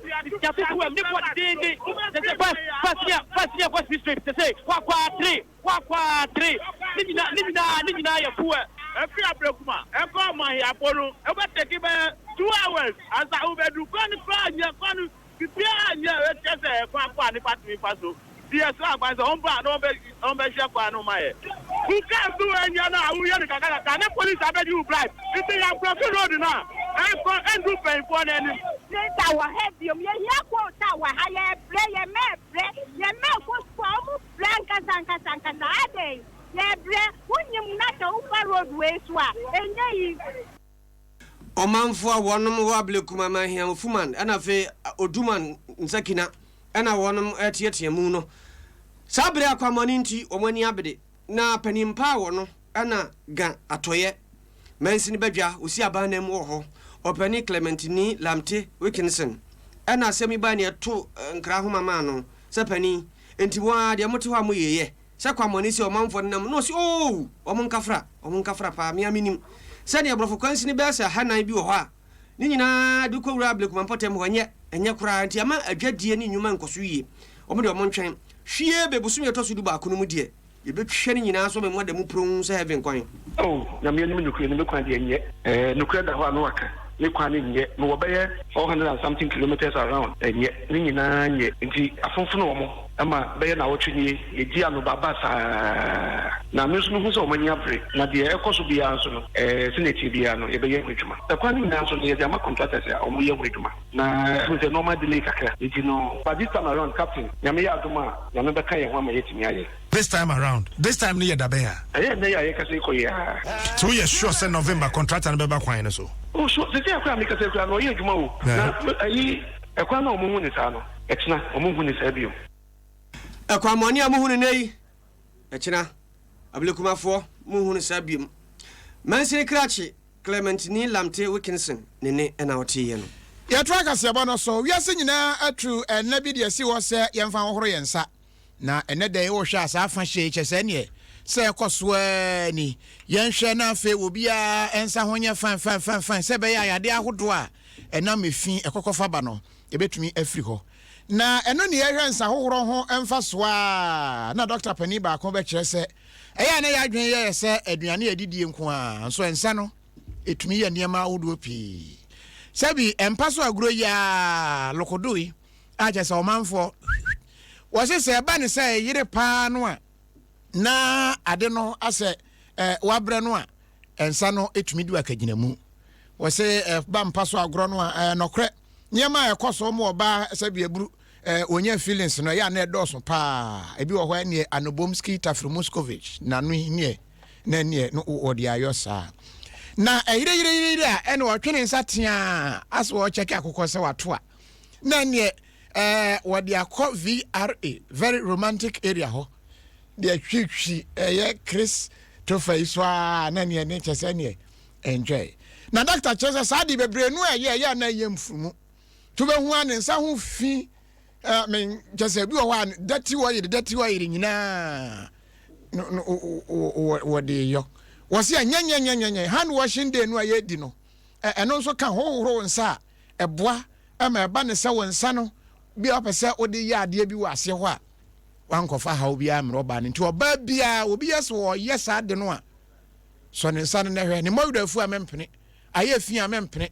[SPEAKER 13] yɛato fuel ne boɔ dedeenden, sese first first ne first ne yɛkɔ six trips, sese kwakwa three kwakwa three, ne nyinaa ne nyinaa ne nyinaa yɛ fuel.
[SPEAKER 14] Ɛfiri Ablekuma ɛkɔ Ɔmanhiapo no, wobɛ take bɛyɛ 2 hours ansa wobɛduru. Kwan no koraa nyɛ, kwan no biribiara nyɛ, ɛkyerɛ sɛ ɛkwan kɔ a nipa tumi fa so. Nti yɛsrɛ aban sɛ ɔmbra na ɔmbɛhwɛ kwan no ma yɛ. Wo car so anya no a woyɛ no kakrakakra na police abɛgye wo bribe nti yɛ block road no a ɛnkɔ ɛndu mpanyinfoɔ no anim.
[SPEAKER 15] Center wɔ ha biom yɛhia coal tar wɔ ha yɛbrɛ yɛ mma ɛbrɛ yɛ mma ɛkɔ sukuu a ɔmo brɛ ankasa ankasa ankasa adɛn yɛbrɛ wonyim na sɛ wofa road wei so a ɛnyɛ easy.
[SPEAKER 3] Ɔmanfoɔ a wɔnom wɔ Ablekuma, Manhean, Ofuman ɛna afei Oduman, Nsakina ɛna wɔnom ɛreteatea mu no. Saa bere akwammɔne nti wɔn ani abere na panin pa a wɔno. Ɛna Ga Atɔeɛ Mansini Badwa Osi Aban Nan mu wɔ hɔ, Ɔpanin Clement Nii Lamte Wilkinson ɛna asɛm yi bae na yɛto nkra nhoma maa no sɛ panin, enti mo ara deɛ mote hɔ a moyɛ yɛ sɛ kwammɔne si ɔmanfoɔ no nam na ɔse oo wɔn nkafra, wɔn nkafra paa, me ara menim sɛdeɛ borɔfo kwansini bɛyɛ sɛ ahanan bi wɔ hɔ a ne nyinaa de kɔwura Ablekuma mpɔtam hɔ, ɛnyɛ, ɛnyɛ koraa, nti ama adwadie ne nnwuma nkɔso yie, wɔn deɛ wɔn ntwɛn, hwie bɛ bosome a ɛtɔ so dubaako no mu deɛ. Yɛbɛtwa ne nyinaa so ama mu ada mu pronn sɛ heaven kwan.
[SPEAKER 16] Oh Nyame anim nokorɛ ni me kwan deɛ nyɛ eh Nokorɛ da hɔ a na waka me kwan no nyɛ Mewɔ bɛyɛ 400 and something kilometres around ɛnyɛ Ne nyinaa nyɛ nti afonfono wɔn ma bɛyɛ nawɔtwe nie Yɛgye anoba ba saa Na me nso mehu sɛ wɔn ani abere Na deɛ ɛkɔ so biara nso no eh Sɛnea ɛteɛ biara no yɛbɛyɛ ho adwuma Ɛkwan no nyinaa nso no yɛde ama contractors a wɔyɛ ho adwuma Na wohu sɛ nnoɔma delay kakra nti no But this time around Captain Nyame yɛ adom a Nyame bɛka yɛn ho ama yɛatumi ayɛ.
[SPEAKER 17] This time around, this time no yɛ dabɛn a?
[SPEAKER 16] Ɛyɛ nnɛ yi a yɛkasa yi kɔ yi ara.
[SPEAKER 17] So woyɛ sure sɛ November contractor no bɛba kwan no so?
[SPEAKER 16] Oh sure, sesei a koraa a mekasa yi koraa no ɔyɛ adwuma o. Na ayi ɛkwan no a wɔhu no saa no, ɛkyena wɔnhu no saa bio.
[SPEAKER 3] Ɛkwammɔne a mohu no nnɛ yi, ɛkyena, Ablekumafoɔ, monhu no saa biom. Mansini krakye Clement Nii Lamte Wilkinson ne nne na woteeɛ no.
[SPEAKER 1] Yɛtoa kaseɛbɔ no so. Wiase nyinaa atu nna bi de asi hɔ sɛ yɛmfa nhohoro yɛn nsa. Na ɛnnɛ da yi wohwɛ a saa afahyɛ yi kyerɛ sɛ ɛneɛ sɛ ɛkɔ so ara ni. Yɛnhwɛ na afei obiara nsa ho nyɛ fine fine fine fine sɛ ɛbɛyɛ a yadeɛ ahodoɔ a ɛnam efi ɛkɔkɔfa ba no ɛbɛtumi afiri hɔ. Na ɛno ne yɛhwɛ nsa hohorɔ ho mfasoɔ a na dɔkta panin baako bɛkyerɛ sɛ ɛyɛ a na yɛn adwene yɛ sɛ aduane a yɛdidie nko ara nso nsa no ɛtumi yɛ nneɛma ahodoɔ pii. Sɛbi mpa so agorɔ yi ara lokodo yi a kyerɛ sɛ ɔmanfoɔ wɔse sɛ ɛba ne sɛ ɛyere paa no a na ade no asɛ eh, wabrɛ no a nsa no ɛtumi du akagyinamu. Wɔse ɛba mpa so agorɔ no a ɛyɛ nɔkorɛ nneɛma a ɛkɔ so ma ɔbaa sɛ bi aburu eh, wɔnya feelings no ɛyɛ a na ɛdɔɔso paa. Ebi wɔ hɔ ɛneɛ Anobomski Tafrimuskovich n'ano yi neɛ na ɛneɛ no wɔde ayɔ saa na ɛyereyereyere a ɛne ɔtwe ne nsa teaa asɛ wɔkyɛke akokɔ sɛ wato a na ɛneɛ ɛɛ wɔde akɔ VRA very romantic area hɔ deɛ twitwi ɛyɛ Chris tofa yi so a na ɛneɛ ne kyɛ sɛ ɛneɛ enjoy na doctor kyerɛ sɛ saa de bebree no ɛyɛ ɛyɛ na ɛyɛ mfurumu to bɛhu a ne nsa ho fi ɛɛ me kyɛ sɛ ebi wɔ hɔ a dɛte wɔ yere dɛte wɔ yere nyinaa no no wɔde yɔ wɔsi ɛnyɛnyɛnyɛnyɛ hand washing day no a yɛdi no ɛno nso ka hohoro nsa a ɛboa ɛma ɛba ne sɛ wo nsa no bi a wɔpɛ sɛ wode yɛ adeɛ bi wɔ aseɛ hɔ a wankɔfa haw biara mmerɛ ɔbaa no nti ɔbaa biara obi yɛ sɛ ɔyɛ saa de no a sɔ ne nsa no na hwɛ ne mmɔ werɛ afu a mempene ayɛ fi a mempene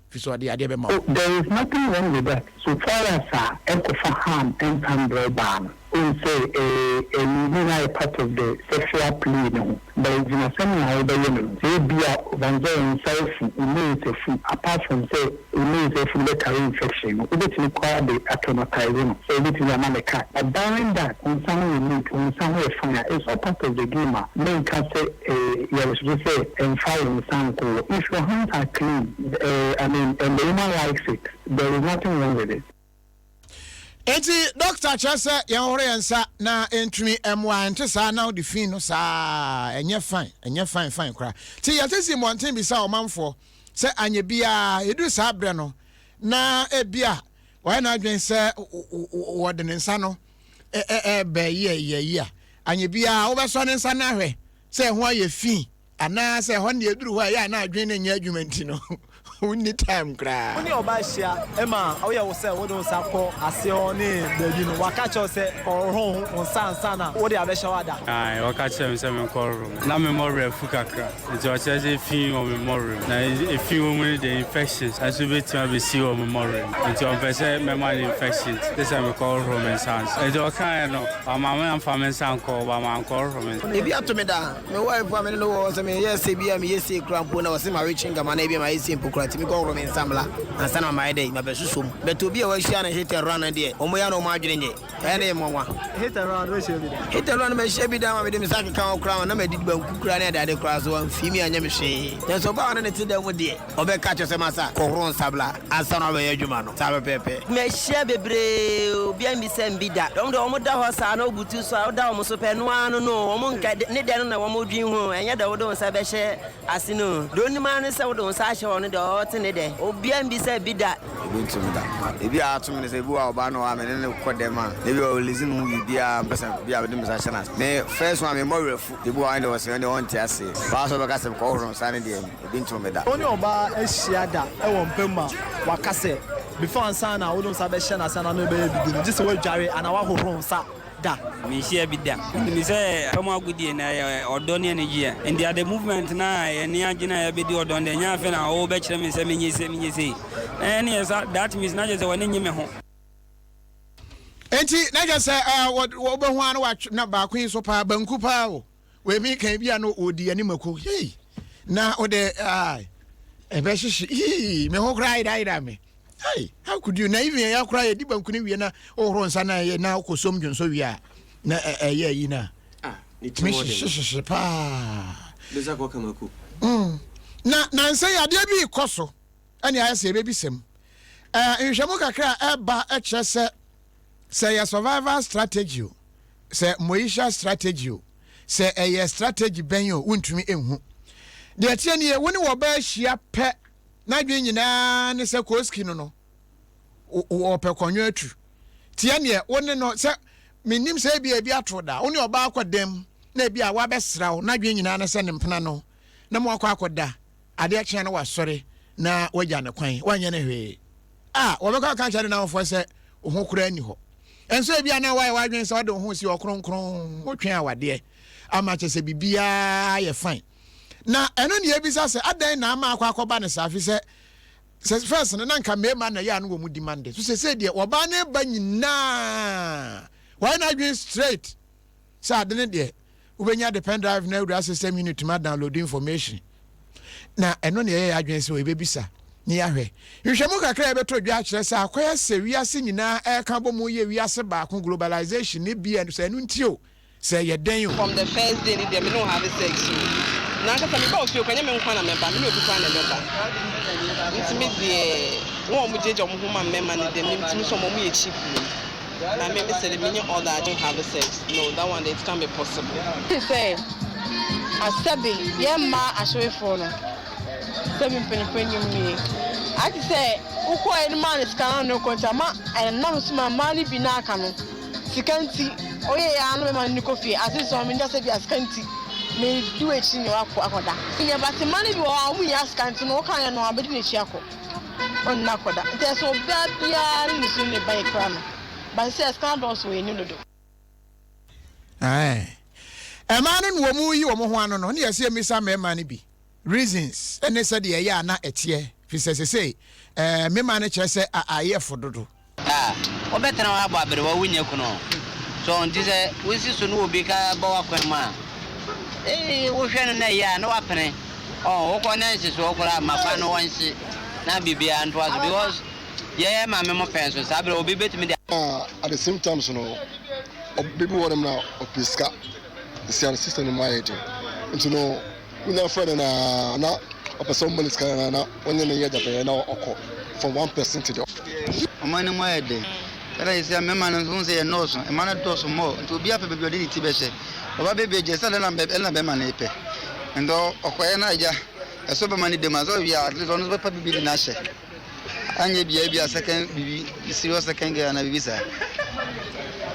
[SPEAKER 1] fi sɛ ɔde adeɛ bɛma wo.
[SPEAKER 18] There is nothing wrong with that so far as a ɛnkɔfa harm ɛmfa mbrɛ ɔbaa no. Wohu sɛ ɛɛ ne nyinaa yɛ part of the sexual play no ho but egyina sɛnea wobɛyɛ no no. Sɛ ebia ɔfa no sɛ wo nsa afu, wo nails afu apart from sɛ wo nails afu no bɛ carry infection no, wobɛtumi koraa de atraumatise no sɛ wobɛtumi ama no cut but barring that wo nsa ho yɛ neat, wo nsa ho yɛ fine a it's all part of the game a menka sɛ ɛɛ yɛresusu sɛ ɛmfa wo nsa nko hɔ. If your hands are clean ɛɛ I mean and the woman likes it there is nothing wrong with it.
[SPEAKER 1] Enti dɔkta kyerɛ sɛ yɛnhohoro yɛn nsa na ɛntumi mmoa, ɛnte saa na wode fi no saa ɛnyɛ fine, ɛnyɛ fine fine koraa. Nti yɛte si mmɔnten bisa ɔmanfoɔ sɛ anyɛ biara ɛduru saa berɛ no na ebia wayɛ n'adwene sɛ wɔde ne nsa no ɛbɛyɛ yɛ yi a anyɛ biara wobɛsɔ ne nsa no ahwɛ sɛ ɛho ayɛ fi Anaa sɛ ɛhɔ no deɛ ɛduru hɔ a ɛyɛ a na adwene no nyɛ adwuma nti no wonni time koraa.
[SPEAKER 19] Wo ne ɔbaa hyia ma woyɛ wo sɛ wode wo nsa kɔ aseɛ hɔ ne baabi no, waka kyerɛ wo sɛ kɔhohoro wo nsa ansa na wode abɛhyɛ hɔ ada?
[SPEAKER 20] Ae, ɔka kyerɛɛ me sɛ menkɔhohoro mu. Na me mmɔwerɛ afu kakra, nti ɔkyerɛ sɛ efi wɔ me mmɔwerɛ mu. Na efi wɔ mu no deɛ, infections nso bɛtumi abɛsi wɔ me mmɔwerɛ mu. Nti ɔmpɛ sɛ mɛma no infection nti, gye sɛ mekɔhohoro me nsa ansa. Nti ɔkaeɛ no, wamma me amfa me nsa ankɔ hɔ, but mankɔhohoro me nsa.
[SPEAKER 21] Ebi ato me da. Me wife a me ne no wɔ hɔ sɛ meyɛ sei bi a meyɛ sei koraa mpo na ɔse mawe chewing gum anaa ebi a mayɛ sei mpo koraa.
[SPEAKER 10] metumi kɔhoro me nsa mmra ansa na mayɛ dɛn mabɛsosɔ mu. But obi a wahyia no hit and run no deɛ, wɔn yɛ a na wɔn adwene nyɛ. Ɛyɛ na ɛyɛ nwanwa.
[SPEAKER 19] Hit and run woahyia bi da?
[SPEAKER 10] Hit and run mahyia bi da ma mede me nsa akeka ho koraa ma na madi banku koraa ne adeade koraa so amfii me anyɛ me hwee. Nanso ɔbaa a ɔne no te dan mu deɛ, ɔbɛka akyerɛ sɛ masa kɔhoro nsa bra ansa na wabɛyɛ adwuma no. Saa pɛpɛɛpɛ.
[SPEAKER 21] Mahyia bebree obiara mmisa me bi da. Wɔn deɛ wɔn da hɔ saa na wobutu so a woda wɔn so pɛ ɛno ara no no wɔn nka ne dɛ no na wɔn dwen ho ɛnyɛ dɛ wode wo nsa bɛhyɛ ase no deɛ onim ara ne sɛ wode wo nsa ahyɛ hɔ no deɛ ɔte ne dɛ obiara mmisa bi da.
[SPEAKER 22] Ebi nto me da. Ebi a ato me ne sɛ ebi wɔ a ɔbaa no wɔ a me ne no kɔ dɛm a na ebi wɔ a ɔrelease ne ho biribiara mpɛ sɛ bi a mede me nsa hyɛ n'ase. Me first one me mmɔ werɛ fu. Ebi wɔ hɔ a ɛnde ɔse ɔno deɛ ɔnte aseɛ. Ɔbaa sɛ ɔbɛka sɛ mekɔhohoro nsa no deɛ ebi nto me da.
[SPEAKER 19] Wo ne ɔbaa ahyia da wɔ mpa mu a waka sɛ before ansa na wode wo nsa bɛhyɛ n'ase anaa ne no bɛyɛ biribi no gye sɛ woadware anaa woahohoro wo nsa da?
[SPEAKER 20] Menhyia bi da. Menim sɛ pɛ mu agodie no ɛyɛ ɔdɔ ne anigyeɛ. Nti at the movement no a yɛn ani agye no a yɛbɛdi ɔdɔ no deɛ ɛnyɛ afei na wobɛkyerɛ me sɛ menyɛ sei menyɛ sei. Na ɛne yɛ sa that means na kyerɛ sɛ w'ani nnye me ho.
[SPEAKER 1] Enti na kyerɛ sɛ wobɛhu ara na watwe na baako yi so paa banku paa o. Wei mi kan bi a no ɔdi anim ako hei na wode ɛbɛhyehye hii me ho koraa yerayera me. Hey, how could you? Na even ɛyɛ koraa yɛdi banku no wie na wohoro nsa na ɛyɛ na wokɔ som dwonso wie a na ɛyɛ ayi no a tumi hyehyehyehye paa. Na nansa yi adeɛ bi rekɔ so ɛne ayɛ sɛ yɛbɛbisa mu. Nhwehwɛmu kakra a ɛba kyerɛ sɛ sɛ ɛyɛ survival strategy o, sɛ Moesha strategy o, sɛ ɛyɛ strategy bɛn o, wontumi nhu. Deɛ ɛteɛ nie, wo ne wɔbaa hyia pɛ, n'adwene nyinaa ne sɛ koski no no, wɔpɛ kɔnwɔ atu. Teɛ neɛ wo ne no, sɛ mennim sɛ ebi a ebi ato da, wo ne ɔbaa kɔ dɛm na ebi a wabɛsra wo, n'adwene nyinaa ne sɛ ne mpena no, na mo akɔ akɔda, adeɛ kyea na wasɔre na wagya ne kwan, wanyɛ no hwee. A, wɔbɛkɔ aka akyerɛ ne nnamfoɔ sɛ wo ho koraa nni hɔ. Nso ebia na woayɛ w'adwene sɛ wode wo ho si hɔ kronkron, wotwɛn awadeɛ ama kyerɛ sɛ biribiara yɛ fine. Na ɛno ne yɛbisa sɛ adɛn na ama akɔ akɔba no saa, fi sɛ sɛ first no na nka mmarima na ɛyɛ a no wɔn demand so sɛsɛ deɛ wɔbaa ne ba nyinaa wɔayɛ n'adwene straight Sɛ ade no deɛ wobɛnya de pen drive no awura system unit mu adownload information na ɛno na ɛyɛ yɛ adwene sɛ yɛbɛbisa ne yɛahwɛ. Nhwehwɛmu kakra a yɛbɛtɔ dwa akyerɛ sɛ akɔyɛ sɛ wiase nyinaa ɛreka bɔ mu yɛ wiase baako, globalization, ne bi sɛ ɛno nti o, sɛ ɛyɛ dɛn o.
[SPEAKER 23] From the first day no deɛ me ne wo have sex o. Na ankasa me ba wo fie koraa nyɛ me nkoa na mɛba, me ne obi koraa na ɛbɛba. Nti me deɛ wɔn a wɔn gyagya wɔn ho ma mmarima no deɛ me metumi sɛ wɔn wɔn yɛ cheap wɔ mu. Na me me sɛ me nye all that I don't have sex no that one it can't be possible.
[SPEAKER 24] Te sɛ asɛbe yɛn mmaa ahyewefoɔ no sɛbe mpaninfoɔ anim nie ayɛ te sɛ wokɔɛ no maa no sika na ɔne wo kɔ nti ama ɛnam so ma mmaa no bi na aka no sika nti woyɛ yɛ ara na bɛma no ne kɔ fie ase sɛ ɔmo nya sɛ bi a sika nti me di w'akyi ne wakɔ akɔda nyɛ but mmaa no bi wɔ hɔ a ɔmo nya sika nti no woka yɛ no abɛdi n'akyi akɔ. Ɔnna akɔda. Nti ɛsɛ ɔbaa biara ne ne su ne ba yɛkura no. But sɛ sika dɔɔso wɔ yɛnim dodo.
[SPEAKER 1] Ae. Ɛmaa no na wɔn yi wɔn ho ano no, ne yɛsɛ yɛmmisa mmarima no bi reasons ne sɛdeɛ ɛyɛ a na ɛteɛ, firi sɛ sesei ɛɛ mmarima no kyerɛ sɛ ayɛ fo dodo.
[SPEAKER 25] A, wobɛtena hɔ abɔ aberewa wonnya kunu o. So nti sɛ wosi so ne obi ka bɔ w'akwan mu a, ee, wohwɛ no na ɛyɛ a na wapene. Ɔn, wokɔ na nhyehyeɛ koraa ma kwan no wɔnhye na biribiara ntoa so because yɛyɛ maame mo pɛn so saa berɛ obi bɛtumi de.
[SPEAKER 26] Na at the same time so no, ɔbɛ bi wɔ hɔnom na ɔpɛ sika. Sisi a no system no mu ayɛ den nti no wonya frɛ no na na ɔpɛ sɛ ɔma no sika na na ɔne no yɛ dabɛyɛ na ɔkɔ from one person to the.
[SPEAKER 27] Ɔman no mu ayɛ den. Ɛna sisi a mmarima no nso wohu sɛ yɛnnɔɔso, mmaa no dɔɔso more nti obiara pɛ baabi a ɔde ne ti bɛhyɛ. Ɔba baabi a gye sɛ ɛna ɛna bɛrima no repɛ. Nti ɔkɔyɛ na agya ɛsɔ bɛrima no dam a sɛ ɔwie a at least ɔno nso bɛpa biribi de no ahyɛ. Anyɛ bia ebia second biribi serious second girl anaa biribi saa.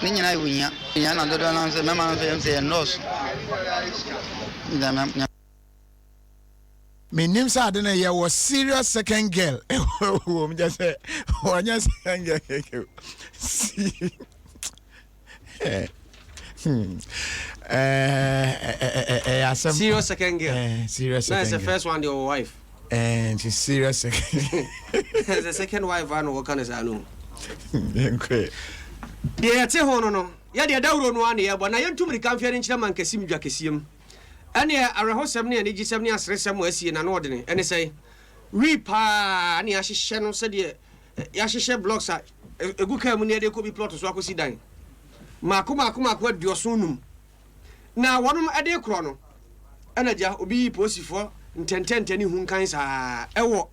[SPEAKER 27] Ne nyinaa yɛ ohia. Ohia na dodoɔ no ara nso mmarima no nso yɛn sɛ yɛnnɔɔso. Nyame.
[SPEAKER 1] Mennim sɛ ade no yɛ wɔ serious second girl wɔ mu kyɛ sɛ wɔnyɛ second girl kɛkɛ o. Ɛyɛ asɛm.
[SPEAKER 3] Serious second girl.
[SPEAKER 1] Serious second
[SPEAKER 3] girl. Na first one deɛ ɔwɔ wife.
[SPEAKER 1] Nti serious second.
[SPEAKER 3] Sɛ second wife a na wɔka no saa no.
[SPEAKER 1] Yɛnkɔɛ.
[SPEAKER 3] Deɛ yɛte ho no no, yɛdeɛ dawuro no ara na yɛbɔ na yɛntu mmirika mfeɛ no nkyerɛ mankasim dwa kɛseɛ mu. Ɛneɛ awerɛhosɛm ne anigyesɛm ne aseresɛm a asie n'ano ɔdene ɛne sɛn? Wii paa na yɛahyehyɛ no sɛdeɛ yɛahyehyɛ blocks a ɛgu kaa mu na yɛde rekɔ bi plot so akɔsi dan. Mmaako mmaako mmaako 75. Na wɔnom de rekorɔ no, ɛna gya obi yii polisifoɔ ntɛntɛntɛ ne hu nkan saa ɛwɔ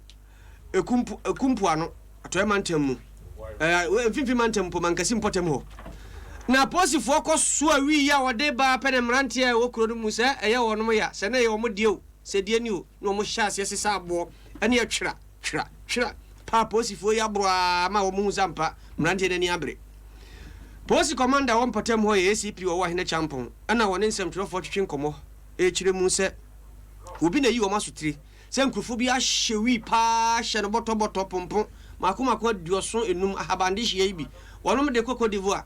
[SPEAKER 3] Ekumpo Ekumpoano, Atɔeɛ mantam mu, ɛɛ Mfimfini mantam mpo, Mankasi mpɔtam hɔ. Na apolisifoɔ kɔ soa wii a wɔde ba ara pɛ na mmeranteɛ a ɛwɔ kuro no mu, sɛ ɛyɛ wɔnom ya, sɛ na ɛyɛ wɔn deɛ o, sɛ deɛ ni o, na wɔn hyɛ aseɛ sesa aboɔ ne ɛtwera, twera, twera, pa apolisifoɔ yi aboro ara ma wɔn hu sɛ ampa mmeranteɛ no ani abere. Polisi kɔmanda wɔ mpɔtam hɔ yɛ ACP Ɔwɔ Ahene Kyampong ɛna wɔne nsɛmtwerɛfoɔ twetwe nkɔmmɔ rekyerɛ mu sɛ obi na ayi wɔn asotire Sɛ nkurɔfoɔ bi ahyɛ wii paa hyɛ no bɔtɔ bɔtɔ pompo mako mako 75 ahaban dehyeɛ yi bi wɔnom de kɔ Cote d'Ivoire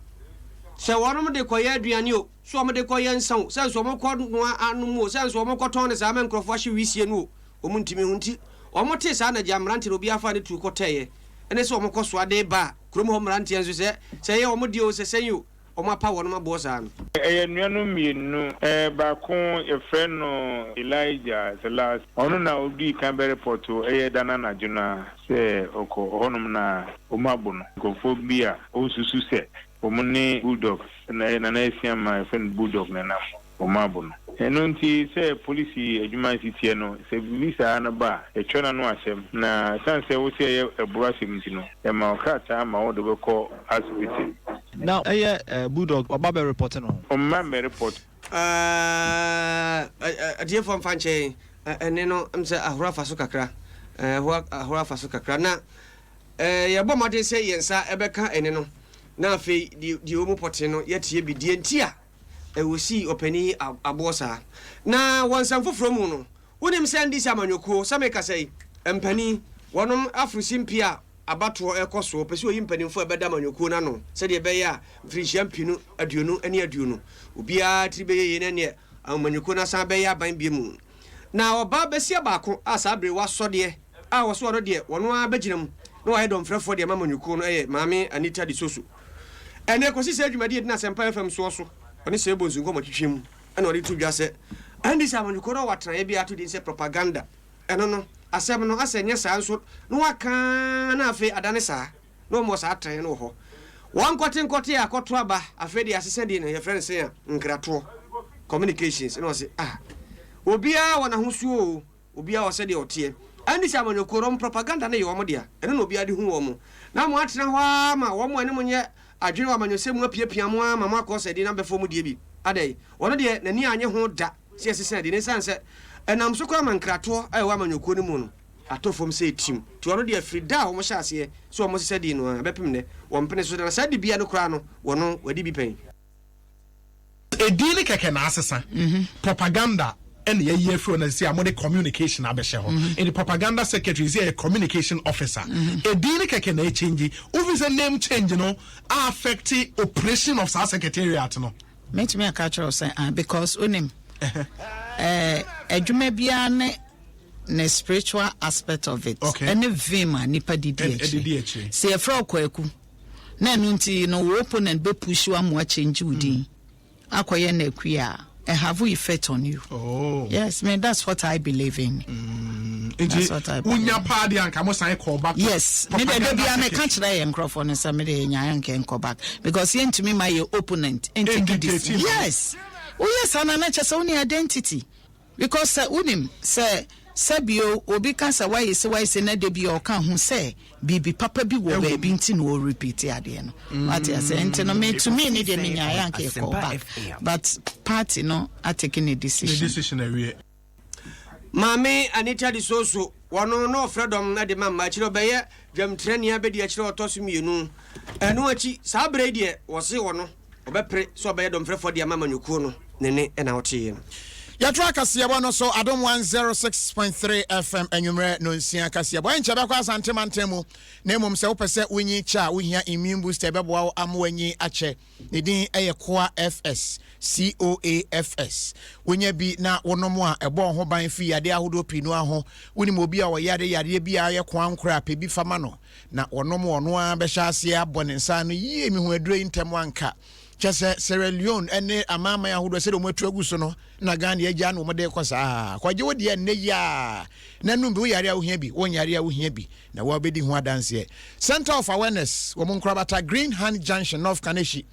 [SPEAKER 3] sɛ wɔnom de kɔ yɛ aduane o sɛ wɔn de kɔ yɛ nsa o sɛ nso wɔn kɔ noa anom o sɛ nso wɔn kɔ tɔn no saa ma nkurɔfoɔ ahyɛ wisie no o wɔn ntumi ho nti wɔn tee saa na gya mmeranteɛ no obiara faa ne tuo kɔ tɛeɛ ɛne sɛ wɔn kɔ soa de ba kurom hɔ mmeranteɛ nso sɛ sɛ ɛyɛ wɔn deɛ o sɛ sɛn o Wɔn apa wɔnom aboɔ saa no.
[SPEAKER 2] Ɛyɛ anuanom mmienu. Baako yɛfrɛ no Elijah Selassie. Ɔno na ɔdii kan bɛrepɔto ɛyɛ da no anadwo no ara sɛ ɔkɔ hɔnom na wɔabo no. Nkurɔfoɔ bi a ɔnsusu sɛ wɔn ne Bulldog, Nana Asiamah a yɛfrɛ no Bulldog na ɛnam hɔ. Wɔabo no. Ɛno nti, sɛ polisi adwuma si teɛ no, sɛ biribi saa no ba a, yɛtwerɛ n'ano asɛm, na ɛsiane sɛ wose ɛyɛ ɛboro asɛm nti no, yɛma wo krataa ma wode bɛkɔ asopiti.
[SPEAKER 19] Na ɛyɛ bulldog waba bɛ report no ho.
[SPEAKER 2] Ɔmma mmɛ report.
[SPEAKER 3] Atiefoɔ mfa nkyɛ yɛn, ɛnne no m sɛ ahoro afa so kakra, ahoro afa so kakra, na yɛbɔ mmɔden sɛ yɛn nsa ɛbɛka ɛnne no, na afei deɛ ɛwɔ mu pɔtee no yɛatie bi, deɛ nti a Wosii ɔpanin yi aboɔ saa. Na wɔ nsɛm foforɔ mu no, wonim sɛ NDC amanyɔkuo, sɛ mekasa yi, mpanin, wɔnom aforo simpie a abatoɔ rekɔ soɔ, pɛ sɛ wɔyi mpanimfoɔ a ɛbɛda amanyɔkuo no ano sɛdeɛ ɛbɛyɛ a mfirinhyia mpenu aduonu ne aduonu obiara tiri bɛyɛ yie na ɛneɛ amanyɔkuo no asan abɛyɛ aban bio mu. Na ɔbaa basia baako a saa bere wasɔ deɛ a wɔso ɔno deɛ wɔno ara bɛgyina mu na wayɛ dɔmfrɛfoɔ de ama amanyɔkuo no yɛ Maame Anita De Soso. Ɛnnɛ kɔsi saa dwumadi a ɛdi n'Asɛmpa FM soɔ so, ɔne Sɛ Bonsu nkɔmmɔtwetwe mu na ɔde to dwa sɛ ɛnde sɛ amanyɔkuo no wɔ atenaeɛ bi a ato din sɛ propaganda, ɛno no, asɛm no asɛ nyɛ saa nso na wɔaka ara na afei adane saa na wɔn wɔ saa atenaeɛ no wɔ hɔ. Wɔn nkɔte nkɔte a akɔto aba afei deɛ asesa din no yɛfrɛ no sɛn a nkratoɔ, communications, na ɔse ah obiara wɔ n'ahosuo o. Obiara wɔ sɛdeɛ ɔteɛ. Ɛnde sɛ amanyɔkuo no, wɔn propaganda no yɛ wɔn dea, ɛno na obiara de hu wɔn. Na moatena hɔ ara ma wɔn a ɛne mo nyɛ adwene wɔ amanyɔsɛm mu apiapia mo ara ma moakɔ sɛ din abɛfa wɔn deɛ bi. Adɛn? Ɔno deɛ, n'ani annye ho da sɛ yɛsesa din no, ɛsiane sɛ ɛnam so koraa ma nkratoɔ a ɛwɔ amanyɔkuo no mu no atɔ fam sɛ tim. Nti ɔno deɛ, firi da a wɔhyɛɛ aseɛ sɛ wɔsesa din no ara bɛpem nnɛ, wɔmpene so da. Na saa dibea no koraa no, wɔno, wadi bi pɛn.
[SPEAKER 17] Edin no kɛkɛ na asesa. Propaganda ɛna yɛayi afiri hɔ na sisi a wɔde communication abɛhyɛ hɔ. Nti propaganda secretary sisi yɛ communication officer. Edin no kɛkɛ na ɛkyɛngyi. Wofi sɛ name change no a affect operation of saa secretariat no?
[SPEAKER 4] Mɛtumi aka akyerɛ wo sɛ ah because wonim eh, adwuma biara ne ne spiritual aspect of it ɛne vim a nipa didi akyire. Sɛ yɛfrɛ wo Kwaku na ɛno nti no wo opponent bɛ push wo ama wa change wo din akɔyɛ no akua a have effect on you.
[SPEAKER 17] Oh.
[SPEAKER 4] Yes, man, that's what I believe in.
[SPEAKER 17] Mm. That's what I believe. Unya pa de anka mo san call back.
[SPEAKER 4] Yes, me de de bia me ka kyerɛ yɛn nkurɔfoɔ no sɛ me de nya yɛn nkɔ back because yɛntumi ma yɛ opponent ntiki this. Yes. Woyɛ saa na na kyerɛ sɛ wo ne identity. Because sɛ wonim sɛ sɛbio obi ka sɛ wayɛ se wayɛ se na da bi ɔka ho sɛ biribi papa bi wɔ baabi nti na ɔ repeat adeɛ no wate aseɛ nti no me to me ne deɛ menyaeɛ anka yɛkɔɔ back but party no atake ne decision.
[SPEAKER 17] Ne decision awie.
[SPEAKER 3] Maame Anita de Soso, wɔno na ɔfrɛ dɔm de ma mma akyire ɔbɛyɛ dwamtirani abɛdi akyire ɔtɔ so mmienu. Ɛno akyi, saa berɛ yi deɛ wɔse ɔno Ɔbɛpere sɛ ɔbɛyɛ dɔmfrɛfoɔ de ama amanyɔkuo no, ne nne na woteeɛ no.
[SPEAKER 1] Yɛtoa kaseɛbɔ no so Adom 106.3 FM anwummerɛ nonsia kaseɛbɔ. Ɛnkyɛ bɛkɔ Asante mantam mu, na mmom sɛ wopɛ sɛ wonyin kyɛ a wohia immune booster ɛbɛboa wo ama wanyin akyɛ. Ne din yɛ Coa FS, COAFS. Wonya bi na wonom a ɛbɔ wo ho ban fi yadeɛ ahodoɔ pii no ara ho. Wonim obi a ɔyare yareɛ bi a ayɛ koankorɛ a, pɛ bi fa ma no. Na wɔnom ɔno ara bɛhyɛ aseɛ abɔ ne nsa ano yie mehu aduro yi ntɛm anka. Kyɛ sɛ Sierra Leone ne amanaman ahodoɔ sɛdeɛ wɔn atu agu so no na Ghana agya na wɔn de kɔ saa. Kɔgye wo deɛ nnɛ yi a na num bi, wo yare a wohia bi, wo nyare a wohia bi na wɔabɛdi ho adanseɛ. Center of Awareness, wɔn nkorabata Green Hand Junction, North Kaneshie.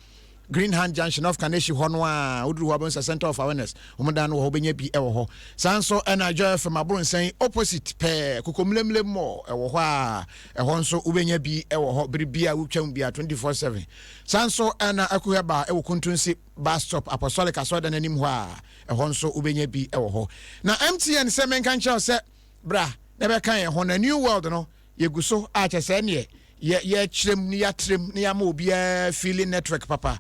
[SPEAKER 1] Green Hand Junction, North Kaneshie hɔ no a woduru hɔ abɛhu sɛ Center of Awareness wɔn dan no wɔ hɔ, wobɛnya bi wɔ hɔ. Saa nso ɛna Joy FM Abronsɛn opposite pɛɛ Kokomlemle Mall ɛwɔ hɔ a ɛhɔ nso wobɛnya bi wɔ hɔ bere bi a wotwam bi a 24/7. Saa nso na Aku Herbal wɔ Kuntunsi Bus Stop, Apostolic Asɔredan anim hɔ a, ɛhɔ nso wobɛnya bi wɔ hɔ. Na MTN sɛ menka nkyerɛ wo sɛ bra na bɛka yɛn ho na New World no yɛgu so a kyɛ sɛ ɛneɛ yɛ yɛkyerɛm ne yɛatrɛm ne yɛama obiara feeling network papa.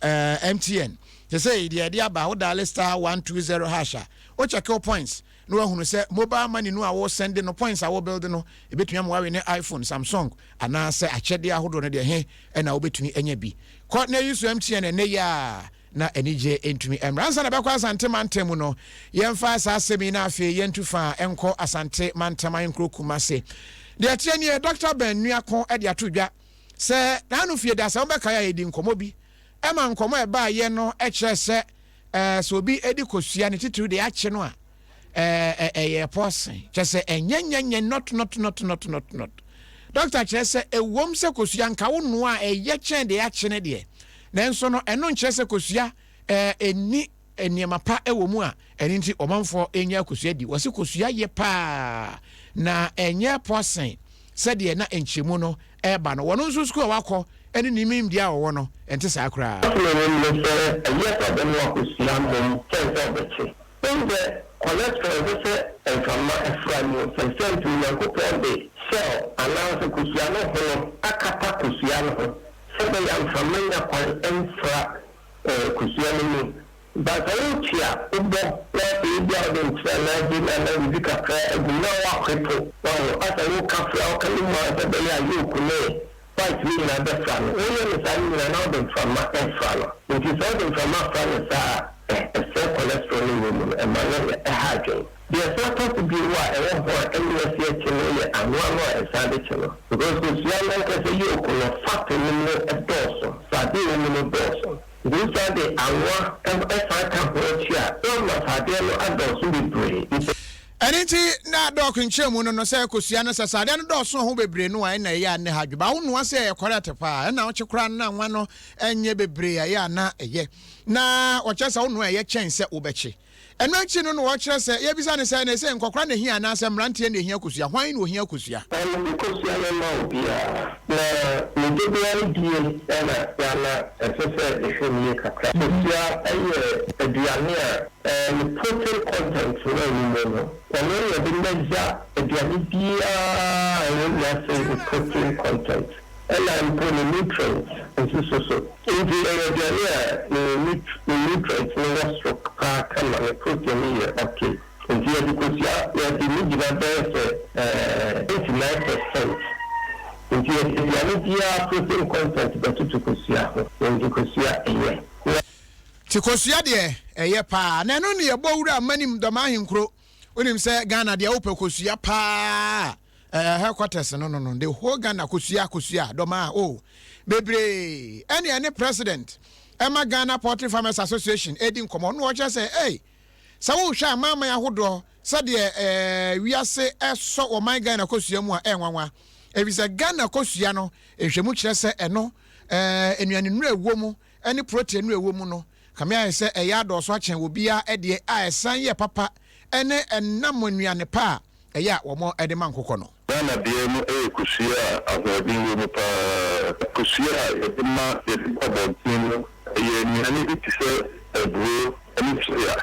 [SPEAKER 1] Uh, eh, MTN te sɛ deɛ ɛde aba wo dial star 120 hash a wo check wo points na wahunu sɛ mobile money no a wo send no points a wo build no ebetumi ama wawe ne iPhone, Samsung anaasɛ akyɛdeɛ ahodoɔ no deɛ he na wobɛtumi anya bi. Kɔ na yi so MTN ɛnnɛ yi ara na anigyeɛ ntumi mmra. Ansa na bɛkɔ Asante mantam mu no, yɛmfa saa asɛm yi na afei yɛntu fa nkɔ Asante mantam ahenkuro Kumase. Deɛ ɛteɛ nie, Dɔkta Ben Nuako de ato dwa sɛ n'ano fie da sɛ wobɛkae a yɛdi nkɔmmɔ bi ɛma nkɔmmɔ a ɛbaeɛ no kyerɛ sɛ sɛ obi di kosua ne titiriw deɛ akye no a ɛyɛ pɔsen kyɛ sɛ ɛnyɛ nyɛ nyɛ not not not not not not dɔkta kyerɛ sɛ ɛwom sɛ kosua nka wo noa a ɛyɛ kyɛn deɛ akye no deɛ nanso no ɛno nkyerɛ sɛ kosua ɛni nneɛma pa ɛwɔ mu a ɛno nti ɔmanfoɔ ɛnya kosua di wɔse kosua yɛ paa na ɛnyɛ pɔsen sɛdeɛ na nkyerɛmu no reba no, wɔn nso sukuu a wɔakɔ ne ne nimdeɛ a wɔwɔ no, ɛnte saa koraa.
[SPEAKER 5] Asɛm a ɛwom ne sɛ, ɛyɛ sɛ ɔbɛnoa kosua mmom kyɛn sɛ ɔbɛkye. Wohu sɛ cholesterol ɛnsɛ sɛ mframa fra mu. Sɛ sɛ nti Onyankopɔn de shell anaasɛ kosua no hono akata kosua no ho sɛ ɛbɛyɛ a mframa nnya kwan mfra kosua no mu. But sɛ wokye a, wobɔ na afei ebia wode nkyene anaa gyeene anaa biribi kakra agu mu na woahwepo, wahu, asɛ woka fra, woka ne mu ara sɛ ɛbɛyɛ a yolk ne white no nyinaa bɛfra no. Woyɛ no saa no nyinaa na wode mframa refra no. Nti sɛ wode mframa fra no saa a, ɛ, ɛsɛe cholesterol no a ɛwɔ mu no, ɛma no yɛ, ɛha adwene. Deɛ ɛsan tɔ so bio a ɛwɔ ho a ɛne ɛseɛ kye no yɛ anwa no a ɛsan de kye no. Because kosua no ankasa yolk no, fat no mu dɔɔso, sradeɛ a ɛwɔ mu no dɔɔso. Nti de anwa san ka ho akyi a, na ɔma sradeɛ no adɔɔso bebree. Nti.
[SPEAKER 1] Ɛno nti na dɔk nkyerɛmu no no sɛ kosua no sɛ sradeɛ no dɔɔso ho bebree no a ɛna ɛyɛ a ne ha dwe. Ba wo noa sɛ ɛyɛ correct paa ɛna wokye koraa no na anwa no ɛnyɛ bebree a ɛyɛ a na ɛyɛ. Na wɔkyerɛ sɛ wo noa ɛyɛ kyɛn sɛ wobɛkye. Ɛno akyi no na wɔkyerɛ sɛ, yɛbisa no sɛ, na ɛsɛ nkɔkora na ɛhia anaasɛ mmeranteɛ na ɛhia kosua? Hwan na ɔhia kosua?
[SPEAKER 5] Ɛnde kosua no mma obiara, na ne dodoɔ no die na na ɛsɛ sɛ yɛhwɛ no yie kakra. Kosua yɛ aduane a ne protein content no a ɛwɔ mu no, ɔno na yɛde measure aduane biara a ɛwɔ wiase ne protein content. Ɛna mpo ne nutrients nso so so. Nti ɛyɛ aduane a ne ne nutrients no wɔ soro paa kama, ne protein no yɛ ok. Nti yɛde kosua yɛde ne gyina bɛyɛ sɛ 99%. Nti yɛde aduane biara protein content bɛtoto kosua ho. Nti kosua ɛyɛ.
[SPEAKER 1] Nti kosua deɛ ɛyɛ paa. Na ɛno ne yɛbɔ wura Manim Dɔm Ahenkuro. Wonim sɛ Ghana deɛ wopɛ kosua paa a, headquarters no no no the whole Ghana kosua kosua dɔmaa oh bebree ɛne ɛne president ɛma Ghana Poultry Farmers Association ɛdi nkɔmɔ no ɔkyerɛ sɛ ei sɛ wohwɛ amanaman ahodoɔ sɛdeɛ ɛɛ wiase ɛsɔ wɔman Ghana kosua mu a ɛnwanwa efisɛ Ghana kosua no nhwɛmu kyerɛ sɛ ɛno ɛɛ nnuane nnuro ɛwɔ mu ɛne protein no ɛwɔ mu no kame ayɛ sɛ ɛyɛ adɔɔso akyɛn obiara ɛdeɛ a ɛsan yɛ papa ɛne ɛnam nnuane pa a ɛyɛ a wɔn de ma nkokɔ no.
[SPEAKER 6] Ghana deɛ no yɛ kosua a ahoɔden wɔ mu pa ara. Kosua a yɛde ma yɛde kɔ abɔnten no, ɛyɛ nnuane bi te sɛ aburo ne soya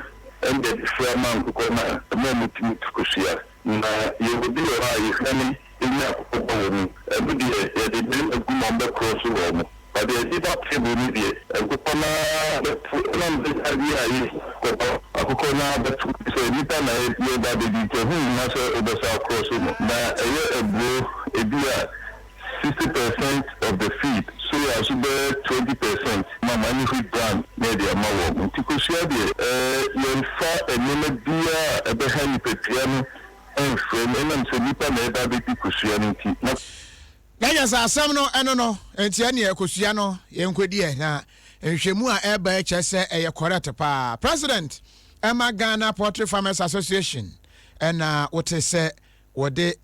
[SPEAKER 6] na yɛde fra ma nkokɔ no a ɛma wɔtumi tu kosua. Na yɛwɔ bi wɔ hɔ a yɛhwane nya akokɔ ba wɔ mu. Ɛno deɛ yɛde mmarima gu ma wɔbɛkorɔ so wɔ wɔn. But deɛ ɛde ba table no deɛ, nkokɔ no ara bɛto, ɛnam sɛ adeɛ a yɛsi akokɔ no, akokɔ no ara bɛto, sɛ nnipa na yɛreba abɛdi nti ɛho nhia sɛ wobɛsa akorɔ so no. Na ɛyɛ aburo, ebi a 60 percent of the feed, soya nso bɛyɛ 20% ma ma ne wheat bran na yɛde ama wɔn. Nti kosua deɛ, yɛmfa nneɛma biara a ɛbɛha nipadua no mfra mu, ɛnam sɛ nnipa na ɛreba abɛdi kosua no nti. Na
[SPEAKER 1] Na kyerɛ sɛ asɛm no ɛno no, nti ɛneɛ kosua no yɛnkɔdi ɛ na Nhwɛmu a ɛreba yi kyerɛ sɛ ɛyɛ correct paa. President ɛma Ghana Poultry Farmers Association ɛna wote sɛ wɔde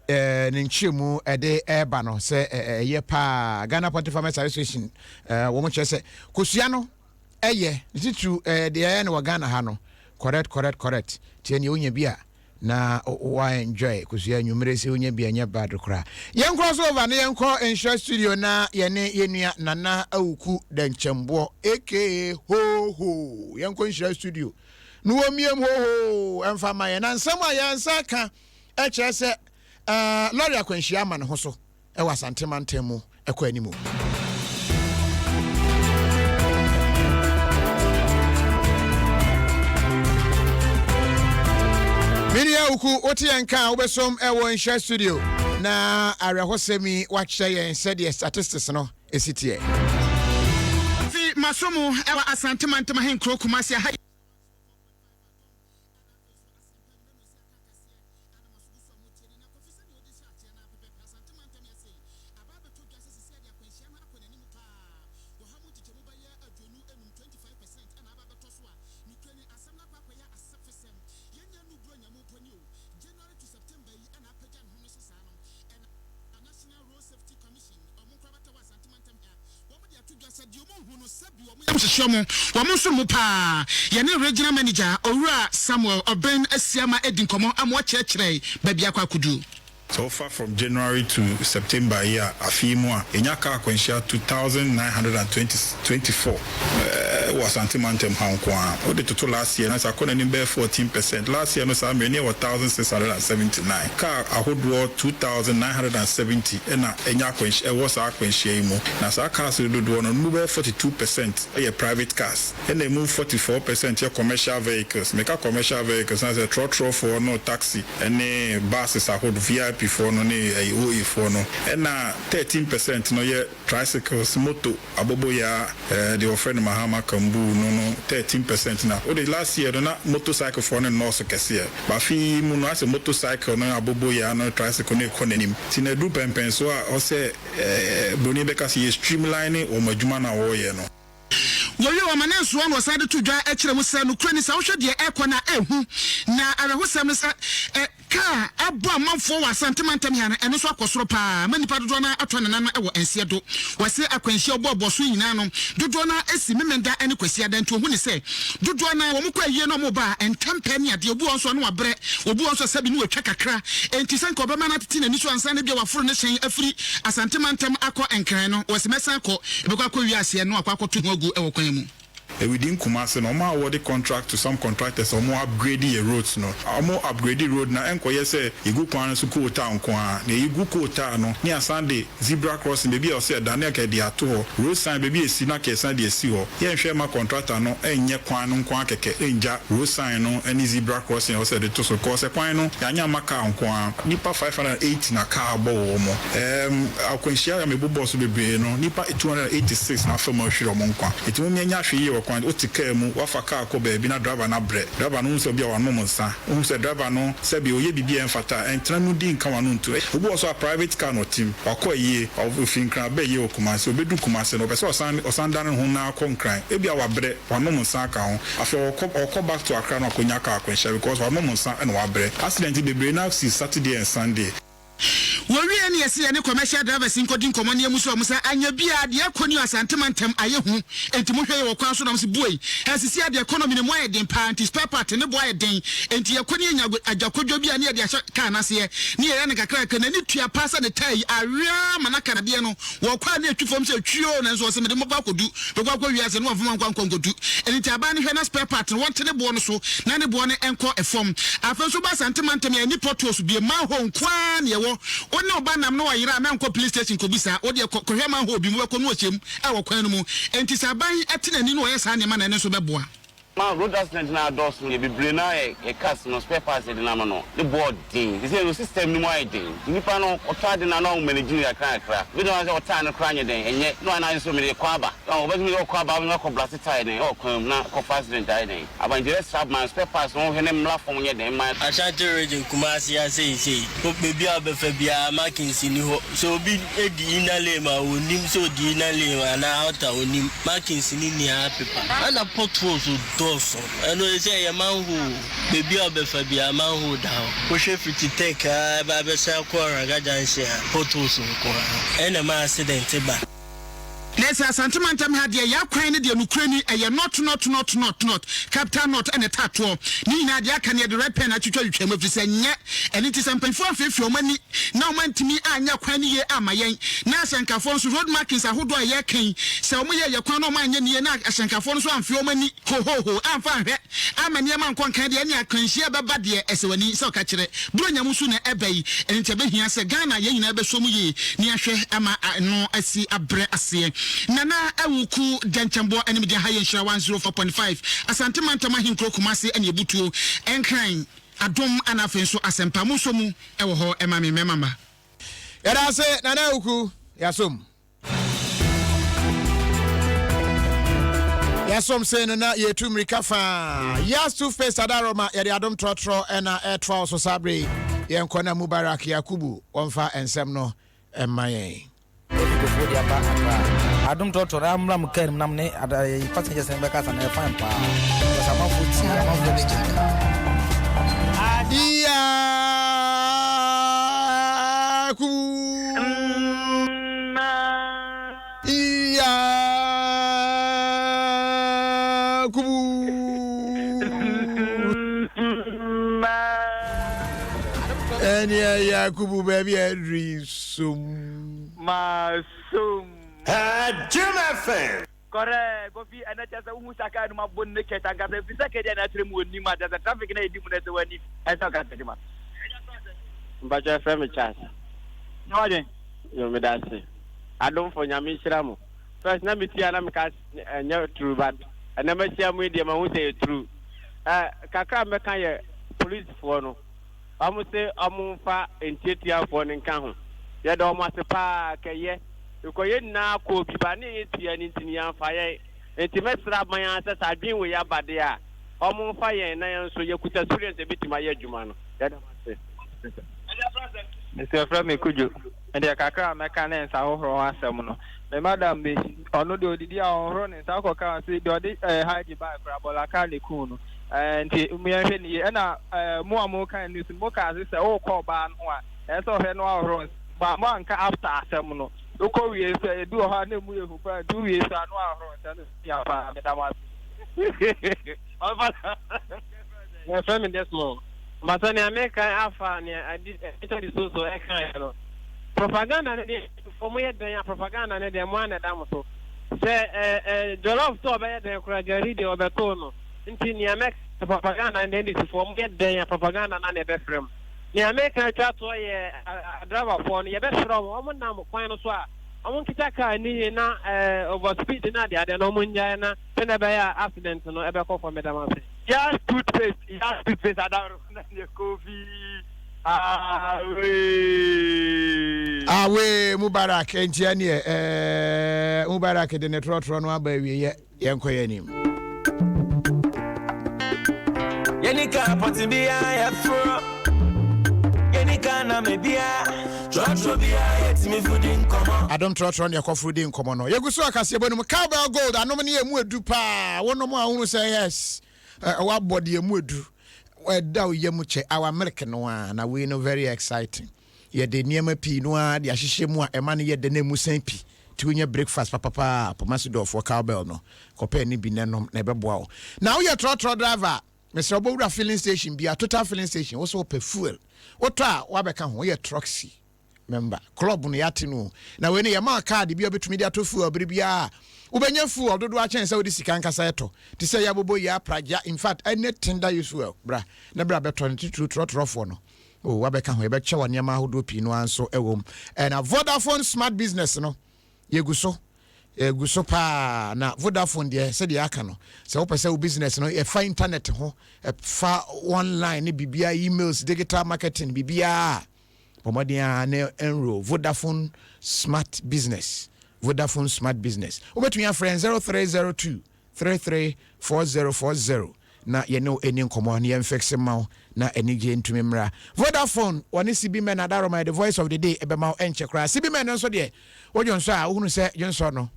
[SPEAKER 1] eh, ne nkyerɛmu ɛde ɛreba no sɛ ɛyɛ paa. Ghana Poultry Farmers Association eh, wɔn kyerɛ sɛ kosua no ɛyɛ ne titiriw eh, deɛ ɛyɛ no wɔ Ghana ha no correct correct correct. Tiɛ nea wonya bi a na wa enjoy kosua anwummere sɛ wonya bi ɛnyɛ bad koraa. Yɛnkɔ so over na yɛnkɔ Nhyira studio na yɛne yɛnua Nana Awuku Dɛnkyɛmboɔ aka Hoo Hoo. Yɛnkɔ Nhyira studio na wɔmmiem Hoo Hoo ɛmfa ma yɛn. Na nsɛm a yɛn nsa ka ɛkyerɛ sɛ uh, lɔre akwanhyia ama ne ho so. wɔ Asante mantam mu kɔ anim. Media Uku, wote yɛn nka a wobɛsom wɔ Nhyira Studio na awerɛhosɛm yi wakyerɛ yɛn sɛdeɛ statistics no ɛsi teɛ.
[SPEAKER 7] Fi maso mu wɔ Asante mantam ahenkuro Kumasi aha yi. Hyehyɛ wɔn, wɔn nso mu paa. Yɛne Regional Manager, Owura Samuel Obeng Asiamah adi nkɔmmɔ ama wakyerɛkyerɛ baabi akɔ akodu.
[SPEAKER 8] Sɛ wofa from January to September yi a afe yi mu a, yɛnya kaa akwanhyia 2,924 wɔ Asante mantam ha nko ara. Wode toto last year no a, sɛ akɔ n'anim bɛyɛ 14 percent. Last year no saa mmerɛ yi na yɛwɔ 1,679. Kaa ahodoɔ 2,970 na ɛnya akwanhyia ɛwɔ saa akwanhyia yi mu. Na saa cars no dodoɔ no, no mu bɛyɛ 42 percent yɛ private cars, ɛna ɛmu 44 percent yɛ commercial vehicles. Meka commercial vehicles no a, sɛ trɔtrɔfoɔ no, taxi ne buses ahodoɔ, VIP foɔ no ne ɛyi OA foɔ no. Ɛna 13 percent no yɛ tricycles, moto, aboboyaa, ɛɛ deɛ wɔfrɛ no Mahama Kambuu no no 13 percent na wode last year no na motorcycle foɔ no nnɔɔso kɛseɛ. But afe yi mu no asɛ motorcycle no, aboboyaa no, tricycle no rekɔ n'anim. Nti na aduru pɛnpɛnsoɔ a ɔsɛ ɛɛ broni bɛka sɛ yɛ streamline wɔn adwuma no a wɔreyɛ no.
[SPEAKER 7] Wɔwiee wɔn amanneɛnsoɔ na wɔsan de too dwa kyerɛɛ mu sɛ, Nokorɛ ni, sɛ wohwɛ deɛ ɛrekɔ no a, ɛyɛ hu, na awerɛhosɛm ne sɛ, kaa a ɛbɔ amanfoɔ wɔ Asante mantam ha no, ɛno nso akɔ soro pa ara ma nnipa dodoɔ no ara atɔ ne nan wɔ nseɛ do. Wɔse akwanhyia a ɔbɔɔbɔɔ so yi nyinaa no, dodoɔ no ara si Memenda ne Kwasiada, nti wɔhu no sɛ dodoɔ no ara wɔkɔ ayie na wɔba a, ntɛmpɛ ne adeɛ. Obi wɔ hɔ nso a na wabrɛ, obi wɔ hɔ nso a sɛbi na watwa kakra, enti sɛ nka ɔbɛma no atete n'ani so ansa na ebia waforo ne hyɛn afiri Asante mantam akɔ Nkran no, wɔse mɛsan akɔ, ɛbɛkɔ akɔwie aseɛ na wakɔ akɔto ho agu wɔ kwan mu.
[SPEAKER 8] Within Kumasi no, wɔn award contract to some contractors a wɔn upgrade yɛ roads no. Wɔn upgrade road no a, ɛnkɔyɛ sɛ yɛgu kwan no so coal tar nko ara. Nea yɛgu coal tar no, ne yɛasan de zebra crossing baabi a ɛwɔ sɛ ɛda no anka yɛde ato hɔ, road sign baabi a ɛsi no anka yɛsan de asi hɔ. Yɛnhwɛ mma contractor no nyɛ kwan no nko ara kɛkɛ nngya road sign no ne zebra crossing a ɛwɔ sɛ yɛde to so. Cause kwan no, yɛanyɛ amma car nko ara. Nnipa 580 na car abɔ wɔ wɔn. Erm akwanhyia a mebobɔɔ so bebree no, nnipa 286 na afa mu ahwere wɔn nkwa. Enti mom yɛnyɛ ahwɛyie wɔ kwan, wote car mu, woafa car kɔ baabi na driver no abrɛ. Driver no wohu sɛ obi a wanom nsa, wohu sɛ driver no sɛbe ɔyɛ biribi a ɛmfata a, ɛntena mu di nka w'ano nto. Obi wɔ hɔ nso a private car na ɔte mu, wakɔ ayie, ofi Nkran aba ayie wɔ Kumasi, obedu Kumasi no ɔpɛ sɛ ɔsan ɔsan dane ne ho na akɔ Nkran, ebia wabrɛ, wanom nsa aka ho, afei ɔkɔ ɔkɔ back to Accra na wakɔnya car akwanhyia because wanom nsa na wabrɛ. Accident bebree no ara si Saturday and Sunday.
[SPEAKER 7] Wɔwiee no yɛse yɛne commercial drivers nkɔdi nkɔmmɔ na yɛmmusa wɔn sɛ anyɛ biaa deɛ ɛkɔ ni o Asante mantam ayɛ hu enti mohwɛ yɛ wɔ kwan so na wɔse buei ɛ sisi a deɛ economy no mu ayɛ den paa nti spare part ne bo ayɛ den enti yɛkɔ ne yɛnya agyakodwo bi a ne yɛde ahyɛ car no aseɛ ne yɛyɛ no kakrakra n'ani tua paa sɛ ne tyre yi awea ma no aka nadeɛ no Wɔkɔ a na etwi fam sɛ twio nanso ɔse mede mobɛkɔ akɔdu bɛkɔ akɔ wiase na wɔmfa mankɔ ankɔ nkɔdu. Ɛno nti aban no hwɛ na spare part no wɔnte ne boɔ no so na ne boɔ no nkɔ fam. Afei nso woba Asante mantam yi a yɛnni potholes bio, manhole nko ara na yɛwɔ. Wo ne wo ba nam na ɔyera a mɛnkɔ police station nkɔbisa, wo deɛ kɔ kɔhwɛ manhole bi mu wobɛkɔ na ɔhyɛ mu wɔ kwan no mu. Ɛnti sɛ aban te n'ani na ɔyɛ saa nneɛma no a ɛno nso bɛboa.
[SPEAKER 9] Ma road accident no adɔɔso no yɛ bebree no ara yɛ yɛ cars no spare parts yɛde nam no ne boɔ den sesei no system no mu ayɛ den nti nipa no ɔtɔ ade no a na wo manage no kakra kakra ebi tɔ sɛ ɔtaa no koraa nyɛ dɛn ɛnyɛ na wayɛ n'adwene sɛ mede kɔ aba ɔbɛtumi de ɔkɔ aba wobɛtumi akɔ blase tyre dɛn ɛwɔ kwan mu na kɔfa accident ayɛ dɛn aba nti yɛbɛsrɛ aban spare parts no wɔnhwɛ ne mmra fam nyɛ dɛn mma
[SPEAKER 11] Ashanti region Kumasi ha seisei baabi a wobɛfa biara markings nni hɔ. Sɛ obi di inner lane a ɔnnim sɛ ɔdi inner lane anaa outer ɔnnim. Markings no nyinaa pepa. Ɛna potholes dɔɔso. Ɛno ɛsɛ ɛyɛ manhole. Baabi a wobɛfa biara manhole da hɔ. Wohwɛ fiti Tech ara ba abɛsan akɔ Raga junction a, potholes nko ara. Ɛna ɛma accident ba.
[SPEAKER 7] Na ɛsɛ Asante mantam ha deɛ yɛ akwan no deɛ nokorɛ ni ɛyɛ not not not not not capital not ɛna ɛta toɔ ne nyinaa deɛ aka no yɛde red pen atwitwa twitwa mu ɛfiri sɛ nyɛ ɛno nti sɛ mpanyinfoɔ amfeefee wɔn ani na wɔn antumi anyɛ kwan no yie amma yɛn na ahyɛnkafoɔ nso road markings ahodoɔ a yɛreka yi sɛ wɔn yɛ yɛ kwan na wɔn anyɛ no yie na ahyɛnkafoɔ no nso amfee wɔn ani hohoho amfa anhwɛ amma nneɛma ankɔ nkan deɛ ɛne akwanhyia bɛba deɛ ɛsɛ w'ani sɛ ɔka kyerɛ Buronya mu nso na ɛba yi ɛno nti ɛbɛhia sɛ Ghana yɛn nyinaa bɛsɔ mu yie na yɛahwɛ ama ano asi abrɛ aseɛ Nana Awuku Dɛnkyɛmboɔ ɛne media ha yɛ Nhyira 104.5 Asante Mantam Ahenkuro Kumase ɛne Abutuo Nkran Adom ana afei nso Asɛmpa monsɔ mu ɛwɔ hɔ ɛma me mmarima mma.
[SPEAKER 1] Yɛda ase Nana Awuku, yɛasom. Yɛsom sei no na yɛtu mmirika faa. Yas toothpaste adaroma yɛde adom trɔtrɔ ɛna ɛtoa wo so saa bere yi. Yɛnkɔ na Mubarak Yakubu wɔmfa nsɛm no mma yɛn.
[SPEAKER 12] Efi Kofoɔ de aba Accra. Adom trɔtrɔ na mmra mu kaa no mu nam ne passengers no bɛkasa no ɛyɛ fine paa because amanfoɔ tie amanfoɔ ani gye.
[SPEAKER 1] Yakubu. Yakubu. Ɛneɛ Yakubu baabi a aduru yi som.
[SPEAKER 13] Masom.
[SPEAKER 14] Jim FM.
[SPEAKER 13] Correct Kofi ɛnɛ kyɛ sɛ wohu sa kaa no mu abɔ naked ankasa ɛfiri sɛ kɛdeɛ na akyerɛ mu wɔ nim a kyɛ sɛ traffic na ɛdi mu no ɛsɛ w'ani ɛsɛ ɔka sɛ adwuma.
[SPEAKER 15] Mpakyɛ yɛfrɛ me Charles.
[SPEAKER 13] Sɛ wadwen.
[SPEAKER 15] Yo meda ase. Adomfo Nyame nhyira mo. First na me tie a na meka ɛnyɛ true but ɛnɛ mahyia mo yi deɛ mahu sɛ ɛyɛ true. Eh, kakra a mɛka yɛ police foɔ no ɔmo se ɔmo nfa ntiatiafoɔ no nka ho. Yɛda ɔmo ase paa kɛyɛ. Because yɛn nyinaa kɔɔ bi ba ne yɛn tua no nti no yɛamfa yɛn. Nti mɛsrɛ aban ara sɛ sɛ adwene wei aba deɛ a, wɔn mfa yɛn na yɛn nso yɛkuta experience a ɛbɛtumi ayɛ adwuma no. Yɛda mo ase.
[SPEAKER 16] Mese yɛfrɛ me Kojo. Me deɛ kakra a mɛka ne nsa hohoro ho asɛm no. Me madam bi, ɔno deɛ ɔdidi a ɔnhoro ne nsa. Wokɔka a ɔse deɛ ɔde eh, hygiene bae koraa, bɔla kaa na ɛkuu no. Eh, nti yɛnhwɛ ne yie. Ɛna eh, mo a moka news no, mokaa se sɛ wokɔ ɔbaa no ho a, ɛyɛ sɛ ɔhwɛ na wahohoro nsa. Ba mo anka after asɛm no. Wokɔ wie nso a, ebi wɔ hɔ a na emu yɛ hu paa nti wowie nso a na wahohoro nsa no hia paa. Meda mo ase.
[SPEAKER 15] Wɔfrɛ me Desmond. Mpakyɛ nea meka afa nea adi Richard Soso ɛkaeɛ no. Propaganda no deɛ fo mo yɛ dɛn a propaganda no deɛ mo ara na ɛda mo so. Sɛ ɛ ɛ jollof to ɔbɛyɛ dɛn koraa gari deɛ ɔbɛtoo no. Nti nea mɛka propaganda no deɛ NDC foɔ mo yɛ dɛn a propaganda no na ɛbɛfrɛ mo. Nea meka atwa toɔ yɛ adriverfoɔ no, yɛbɛsrɛ wɔn, wɔn nam kwan no so a, wɔn nkita car no yie na over speed no adeade no wɔn ngyae na sɛnea ɛbɛyɛ a accident no ɛbɛkɔ fam. Meda mo ase.
[SPEAKER 13] Yas toothpaste yas toothpaste adaworo na yɛ kofi awee.
[SPEAKER 1] Awee Mubarak enti ɛneɛ ɛɛ Mubarak de ne trɔtrɔ no aba awieɛ. Yɛnkɔ yɛn anim.
[SPEAKER 28] Yɛni kaa pɔte biara yɛforɔ. Yɛni kaa nama biara. Trɔtrɔ biara yɛtumi fo di nkɔmmɔ.
[SPEAKER 1] Adom trɔtrɔ ne ɛkɔforo di nkɔmmɔ no. Yɛgu so akaseɛbɔ no mu. Cowbell Gold anom ne ɛmu edu paa. Wonom a wohunu sɛ yes, wabɔ deɛ ɛmu edu. Ɛda wo yam kyɛ. Our milk no a na wei no very exciting. Yɛde nneɛma pii no ara de ahyehyɛ mu a ɛma no yɛ dɛ na emu sɛn pi. Nti wonya breakfast papapa a, Pomasi Dɔɔfoɔ cowbell no, kɔpɛ ɛno bi na nom na ɛbɛboa wo. Na woyɛ trɔtrɔ driver a, mesrɛ wo bɔ wura filling station biara, Total filling station, wo sɛ wopɛ fuel, wotɔ a woabɛka ho, woyɛ Troxy member. Club no yɛate no o. Na wei no yɛma wo card bi a wobɛtumi de atɔ fuel bere biara a wobɛnya fuel dodoɔ akyɛn sɛ wode sika ankasa ɛtɔ. Te sɛ yɛabobɔ yi apragya, in fact, anything that use fuel, bra na bra bɛtɔ no, titiriw trɔtrɔfoɔ no. Oh, wabɛka ho. Yɛbɛkyɛ wɔ nneɛma ahodoɔ pii no ara nso wɔ mu. Ɛna Vodafone Smart Business no, yɛgu so. Ɛgu so paa na Vodafone deɛ sɛdeɛ aka no sɛ wopɛ sɛ wo business no ɛfa internet ho ɛfa online ne biribiara emails digital marketing biribiara bɔ mmɔden ara na enroll Vodafone Smart Business Vodafone Smart Business wobɛtumi afrɛ 0302 334040 na yɛne wo ɛni nkɔmmɔ na yɛmfixe ma wo na anigye ntumi mmra. Vodafone wɔne CB Men Adaroma yɛde voice of the day ɛbɛma wo ɛnkyɛ koraa. CB Men no nso deɛ wo dwonsɔ a wohunu sɛ dwonsɔ no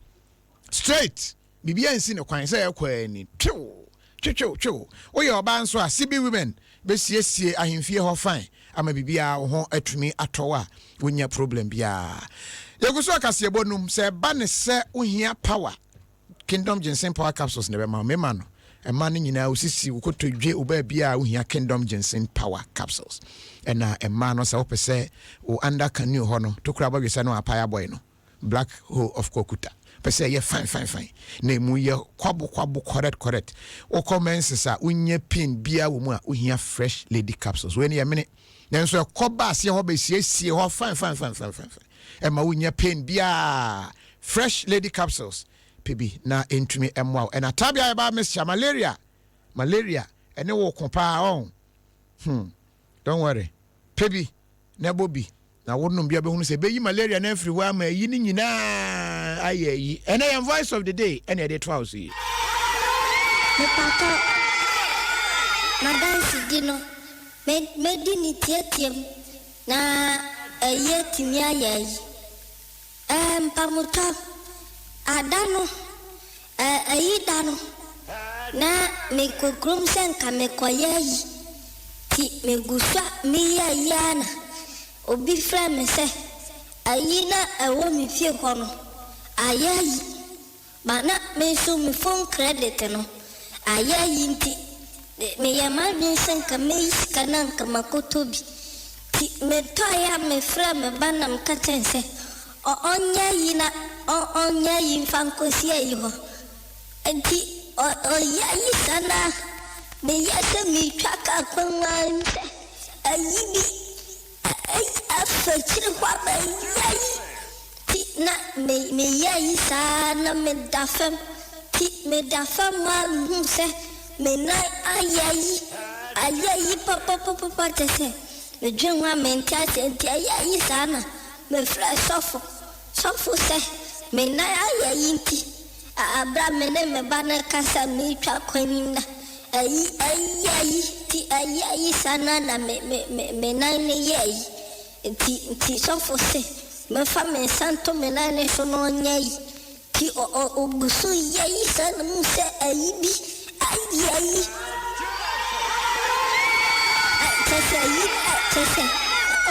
[SPEAKER 1] straight biribiara nsi no kwan sɛ ɛkɔ ani twew twetwew twew. Woyɛ ɔbaa nso a CB Women bɛsiesie ahemfie hɔ fine ama biribiara wo ho atumi atɔ wo a wonnya problem biara. Yɛgu so akaseɛbɔ num sɛ ɛba ne sɛ wohia power Kingdom Ginseng Power Capsules na ɛbɛma wo. Mema no, ɛma no nyinaa, wo sisi, wo kotodwe, wo baabiara a wohia Kingdom Ginseng Power Capsules. Ɛna ɛma no sɛ wopɛ sɛ wo under canoe hɔ no, tokura abɔdwesɛ no apae abɔe no, black hole of Kokuta, pɛ sɛ ɛyɛ fine fine fine, na emu yɛ kwabo kwabo correct correct. Wokɔ menses a, wonya pain biara wɔ mu a, wohia Fresh Lady Capsules. Wei no yɛ mene. Nanso ɛkɔ ba aseɛ hɔ bɛsiesie hɔ fine fine fine fine fine. Ɛma wonya pain biara. Fresh Lady Capsules pɛ bi na ɛntumi mmoa wo. Ɛna tabia ɛba mixture malaria malaria ɛne wo ko paa ɔn hmm don't worry pɛ bi na ɛbɔ bi na wonom bi a bɛhunu sɛ ɛbɛyi malaria no afiri hɔ ama ayi no nyinaa ayɛ ayi. Ɛnɛ yɛn voice of the day ɛna ɛde toa wo so yi.
[SPEAKER 10] Mepatɔ m'adansedi no mɛdi ne tiatiam na ayi atumi ayɛ ayi. Ɛɛ mpamotɔ, ada no, ɛɛ ayi da no, na mekɔ kurom sɛ nka mekɔyɛ ayi. Nti megu so a meyɛ ayi ara na obi frɛ me sɛ ayi no a ɛwɔ me fie hɔ no, ayɛ ayi. Ma na me nso me phone credit no ayɛ ayi nti meyɛɛ m'adwene sɛ nka mɛyi sika na nka makɔtɔ bi. Nti metɔeɛ a mefrɛɛ me ba na meka kyerɛɛ no sɛ ɔnyɛ ayi na ɔnyɛ ayi mfa nkɔsi ayi hɔ. Nti ɔyɛ ayi saa no a meyɛɛ sɛ meretwa kaa kwan mu ara sɛ ayi bi Eyi afa akyiri hɔ aba yi ti na me meyɛ yi saa na meda fam ti meda fam a mehu sɛ me nan ayɛ yi ayɛ yi papapapapa kyɛ sɛ medwen ho a mente aseɛ nti ɛyɛ yi saa na mefrɛ sɔfo sɔfo sɛ me nan ayɛ yi nti Bere a me ne me ba no rekasa a meretwa kwan yi na ayi ayi ayi nti ayi ayi saa no ara na me me me me nan no yɛ ayi nti nti sɔfo se memfa me nsa nto me nan no so na ɔnyɛ ayi nti ɔ ɔ ɔgu so yɛ ayi saa na mu sɛ ayi bi ayi ayi kyɛ sɛ ayi kyɛ sɛ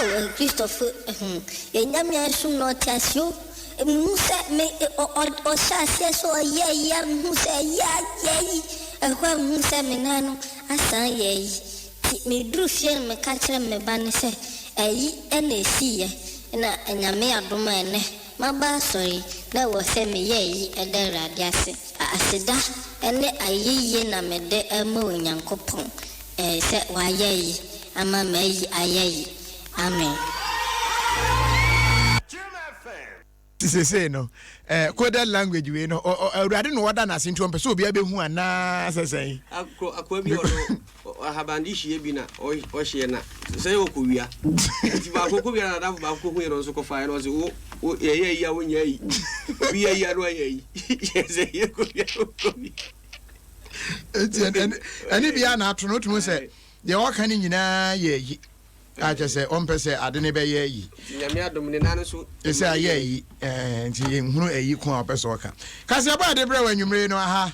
[SPEAKER 10] oh Kristofo hmm yɛn Nyame asom na ɔte ase o. Mehu sɛ me ɔ ɔ ɔhyɛ aseɛ sɛ ɔyɛ ayi a mehu sɛ ayi ayɛ ayi ɛhɔ a mehu sɛ me nan no asan ayɛ ayi nti meduru fie no meka kyerɛ me ba no sɛ ayi na ɛsiiɛ na Nyame adom a ɛnɛ maba asɔre yi na ɛwɔ sɛ meyɛ ayi da Awurade ase. Aseda ne ayeyie na mede ma Onyankopɔn sɛ wayɛ ayi ama m'ayi ayɛ ayi. Amen.
[SPEAKER 1] Ti sesei no eh, coded language wei no awurade na ɔda n'ase nti ɔmpɛ sɛ obiara bɛhu anaa sɛ sɛn?
[SPEAKER 3] Akoa bi ɔno ahaban de hyia bi na ɔhyeɛ na sɛ yɛ ɔkɔ wia nti baako kɔ wia na nadamfo baako kɔ hu yɛ no nso kɔfa yɛ no ɔse wo wo yɛyɛ ayi a wonyɛ ayi obi yɛ ayi a no ayɛ ayi yɛ sɛ yɛ kɔ wia kɔ wia.
[SPEAKER 1] Nti ɛne biara na ato no wotumi sɛ deɛ ɔka no nyinaa yɛ ayi. A kyerɛ sɛ ɔmpɛ sɛ ade no bɛyɛ ayi.
[SPEAKER 3] Nti Nyame adom ne nan nso.
[SPEAKER 1] Ɛsɛ ayɛ ayi ɛɛ nti yɛnhunu ayi ko a ɔpɛ sɛ ɔka. Kaseɛbɔ a yɛde brɛ wo anwummere yi no aha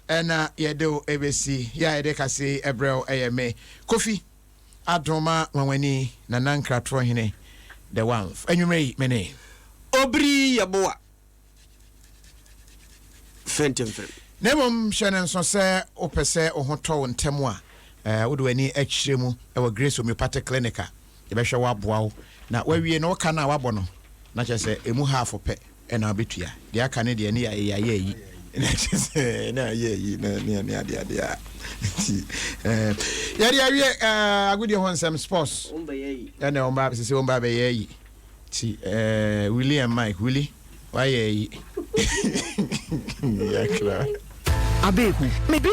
[SPEAKER 1] ɛna yɛde wo ɛbɛsi. Yɛ a yɛde kaseɛ yi ɛbrɛ wo ɛyɛ me Kofi Adoma Nwanwani Nana Nkratoɔ Hene the Wanf. Anwummere yi me ne.
[SPEAKER 3] Obiri Yeboah. Fɛntɛmfrɛm.
[SPEAKER 1] Na mmom hyɛ no nso sɛ wopɛ sɛ wo ho tɔ wo ntɛm a, wode w'ani kyerɛ mu wɔ Grace Homeopathic Clinic a, yɛbɛhwɛ wo aboa wo. Na woawie no, wo ka no a woabɔ no, na kyerɛ sɛ ɛmu half pɛ na wobɛtua. Deɛ aka no deɛ ne yɛayɛ ayi. Na kyerɛ sɛ na ayɛ ayi na ne ne adeɛ adeɛ a. Nti yɛde awie agodie ho nsɛm sports. Ɛna wɔn ba sisi wɔn ba bɛyɛ ayi. Ti Willie and Mike, Willie, wayɛ ayi. Yakra.
[SPEAKER 18] Abeeku, me.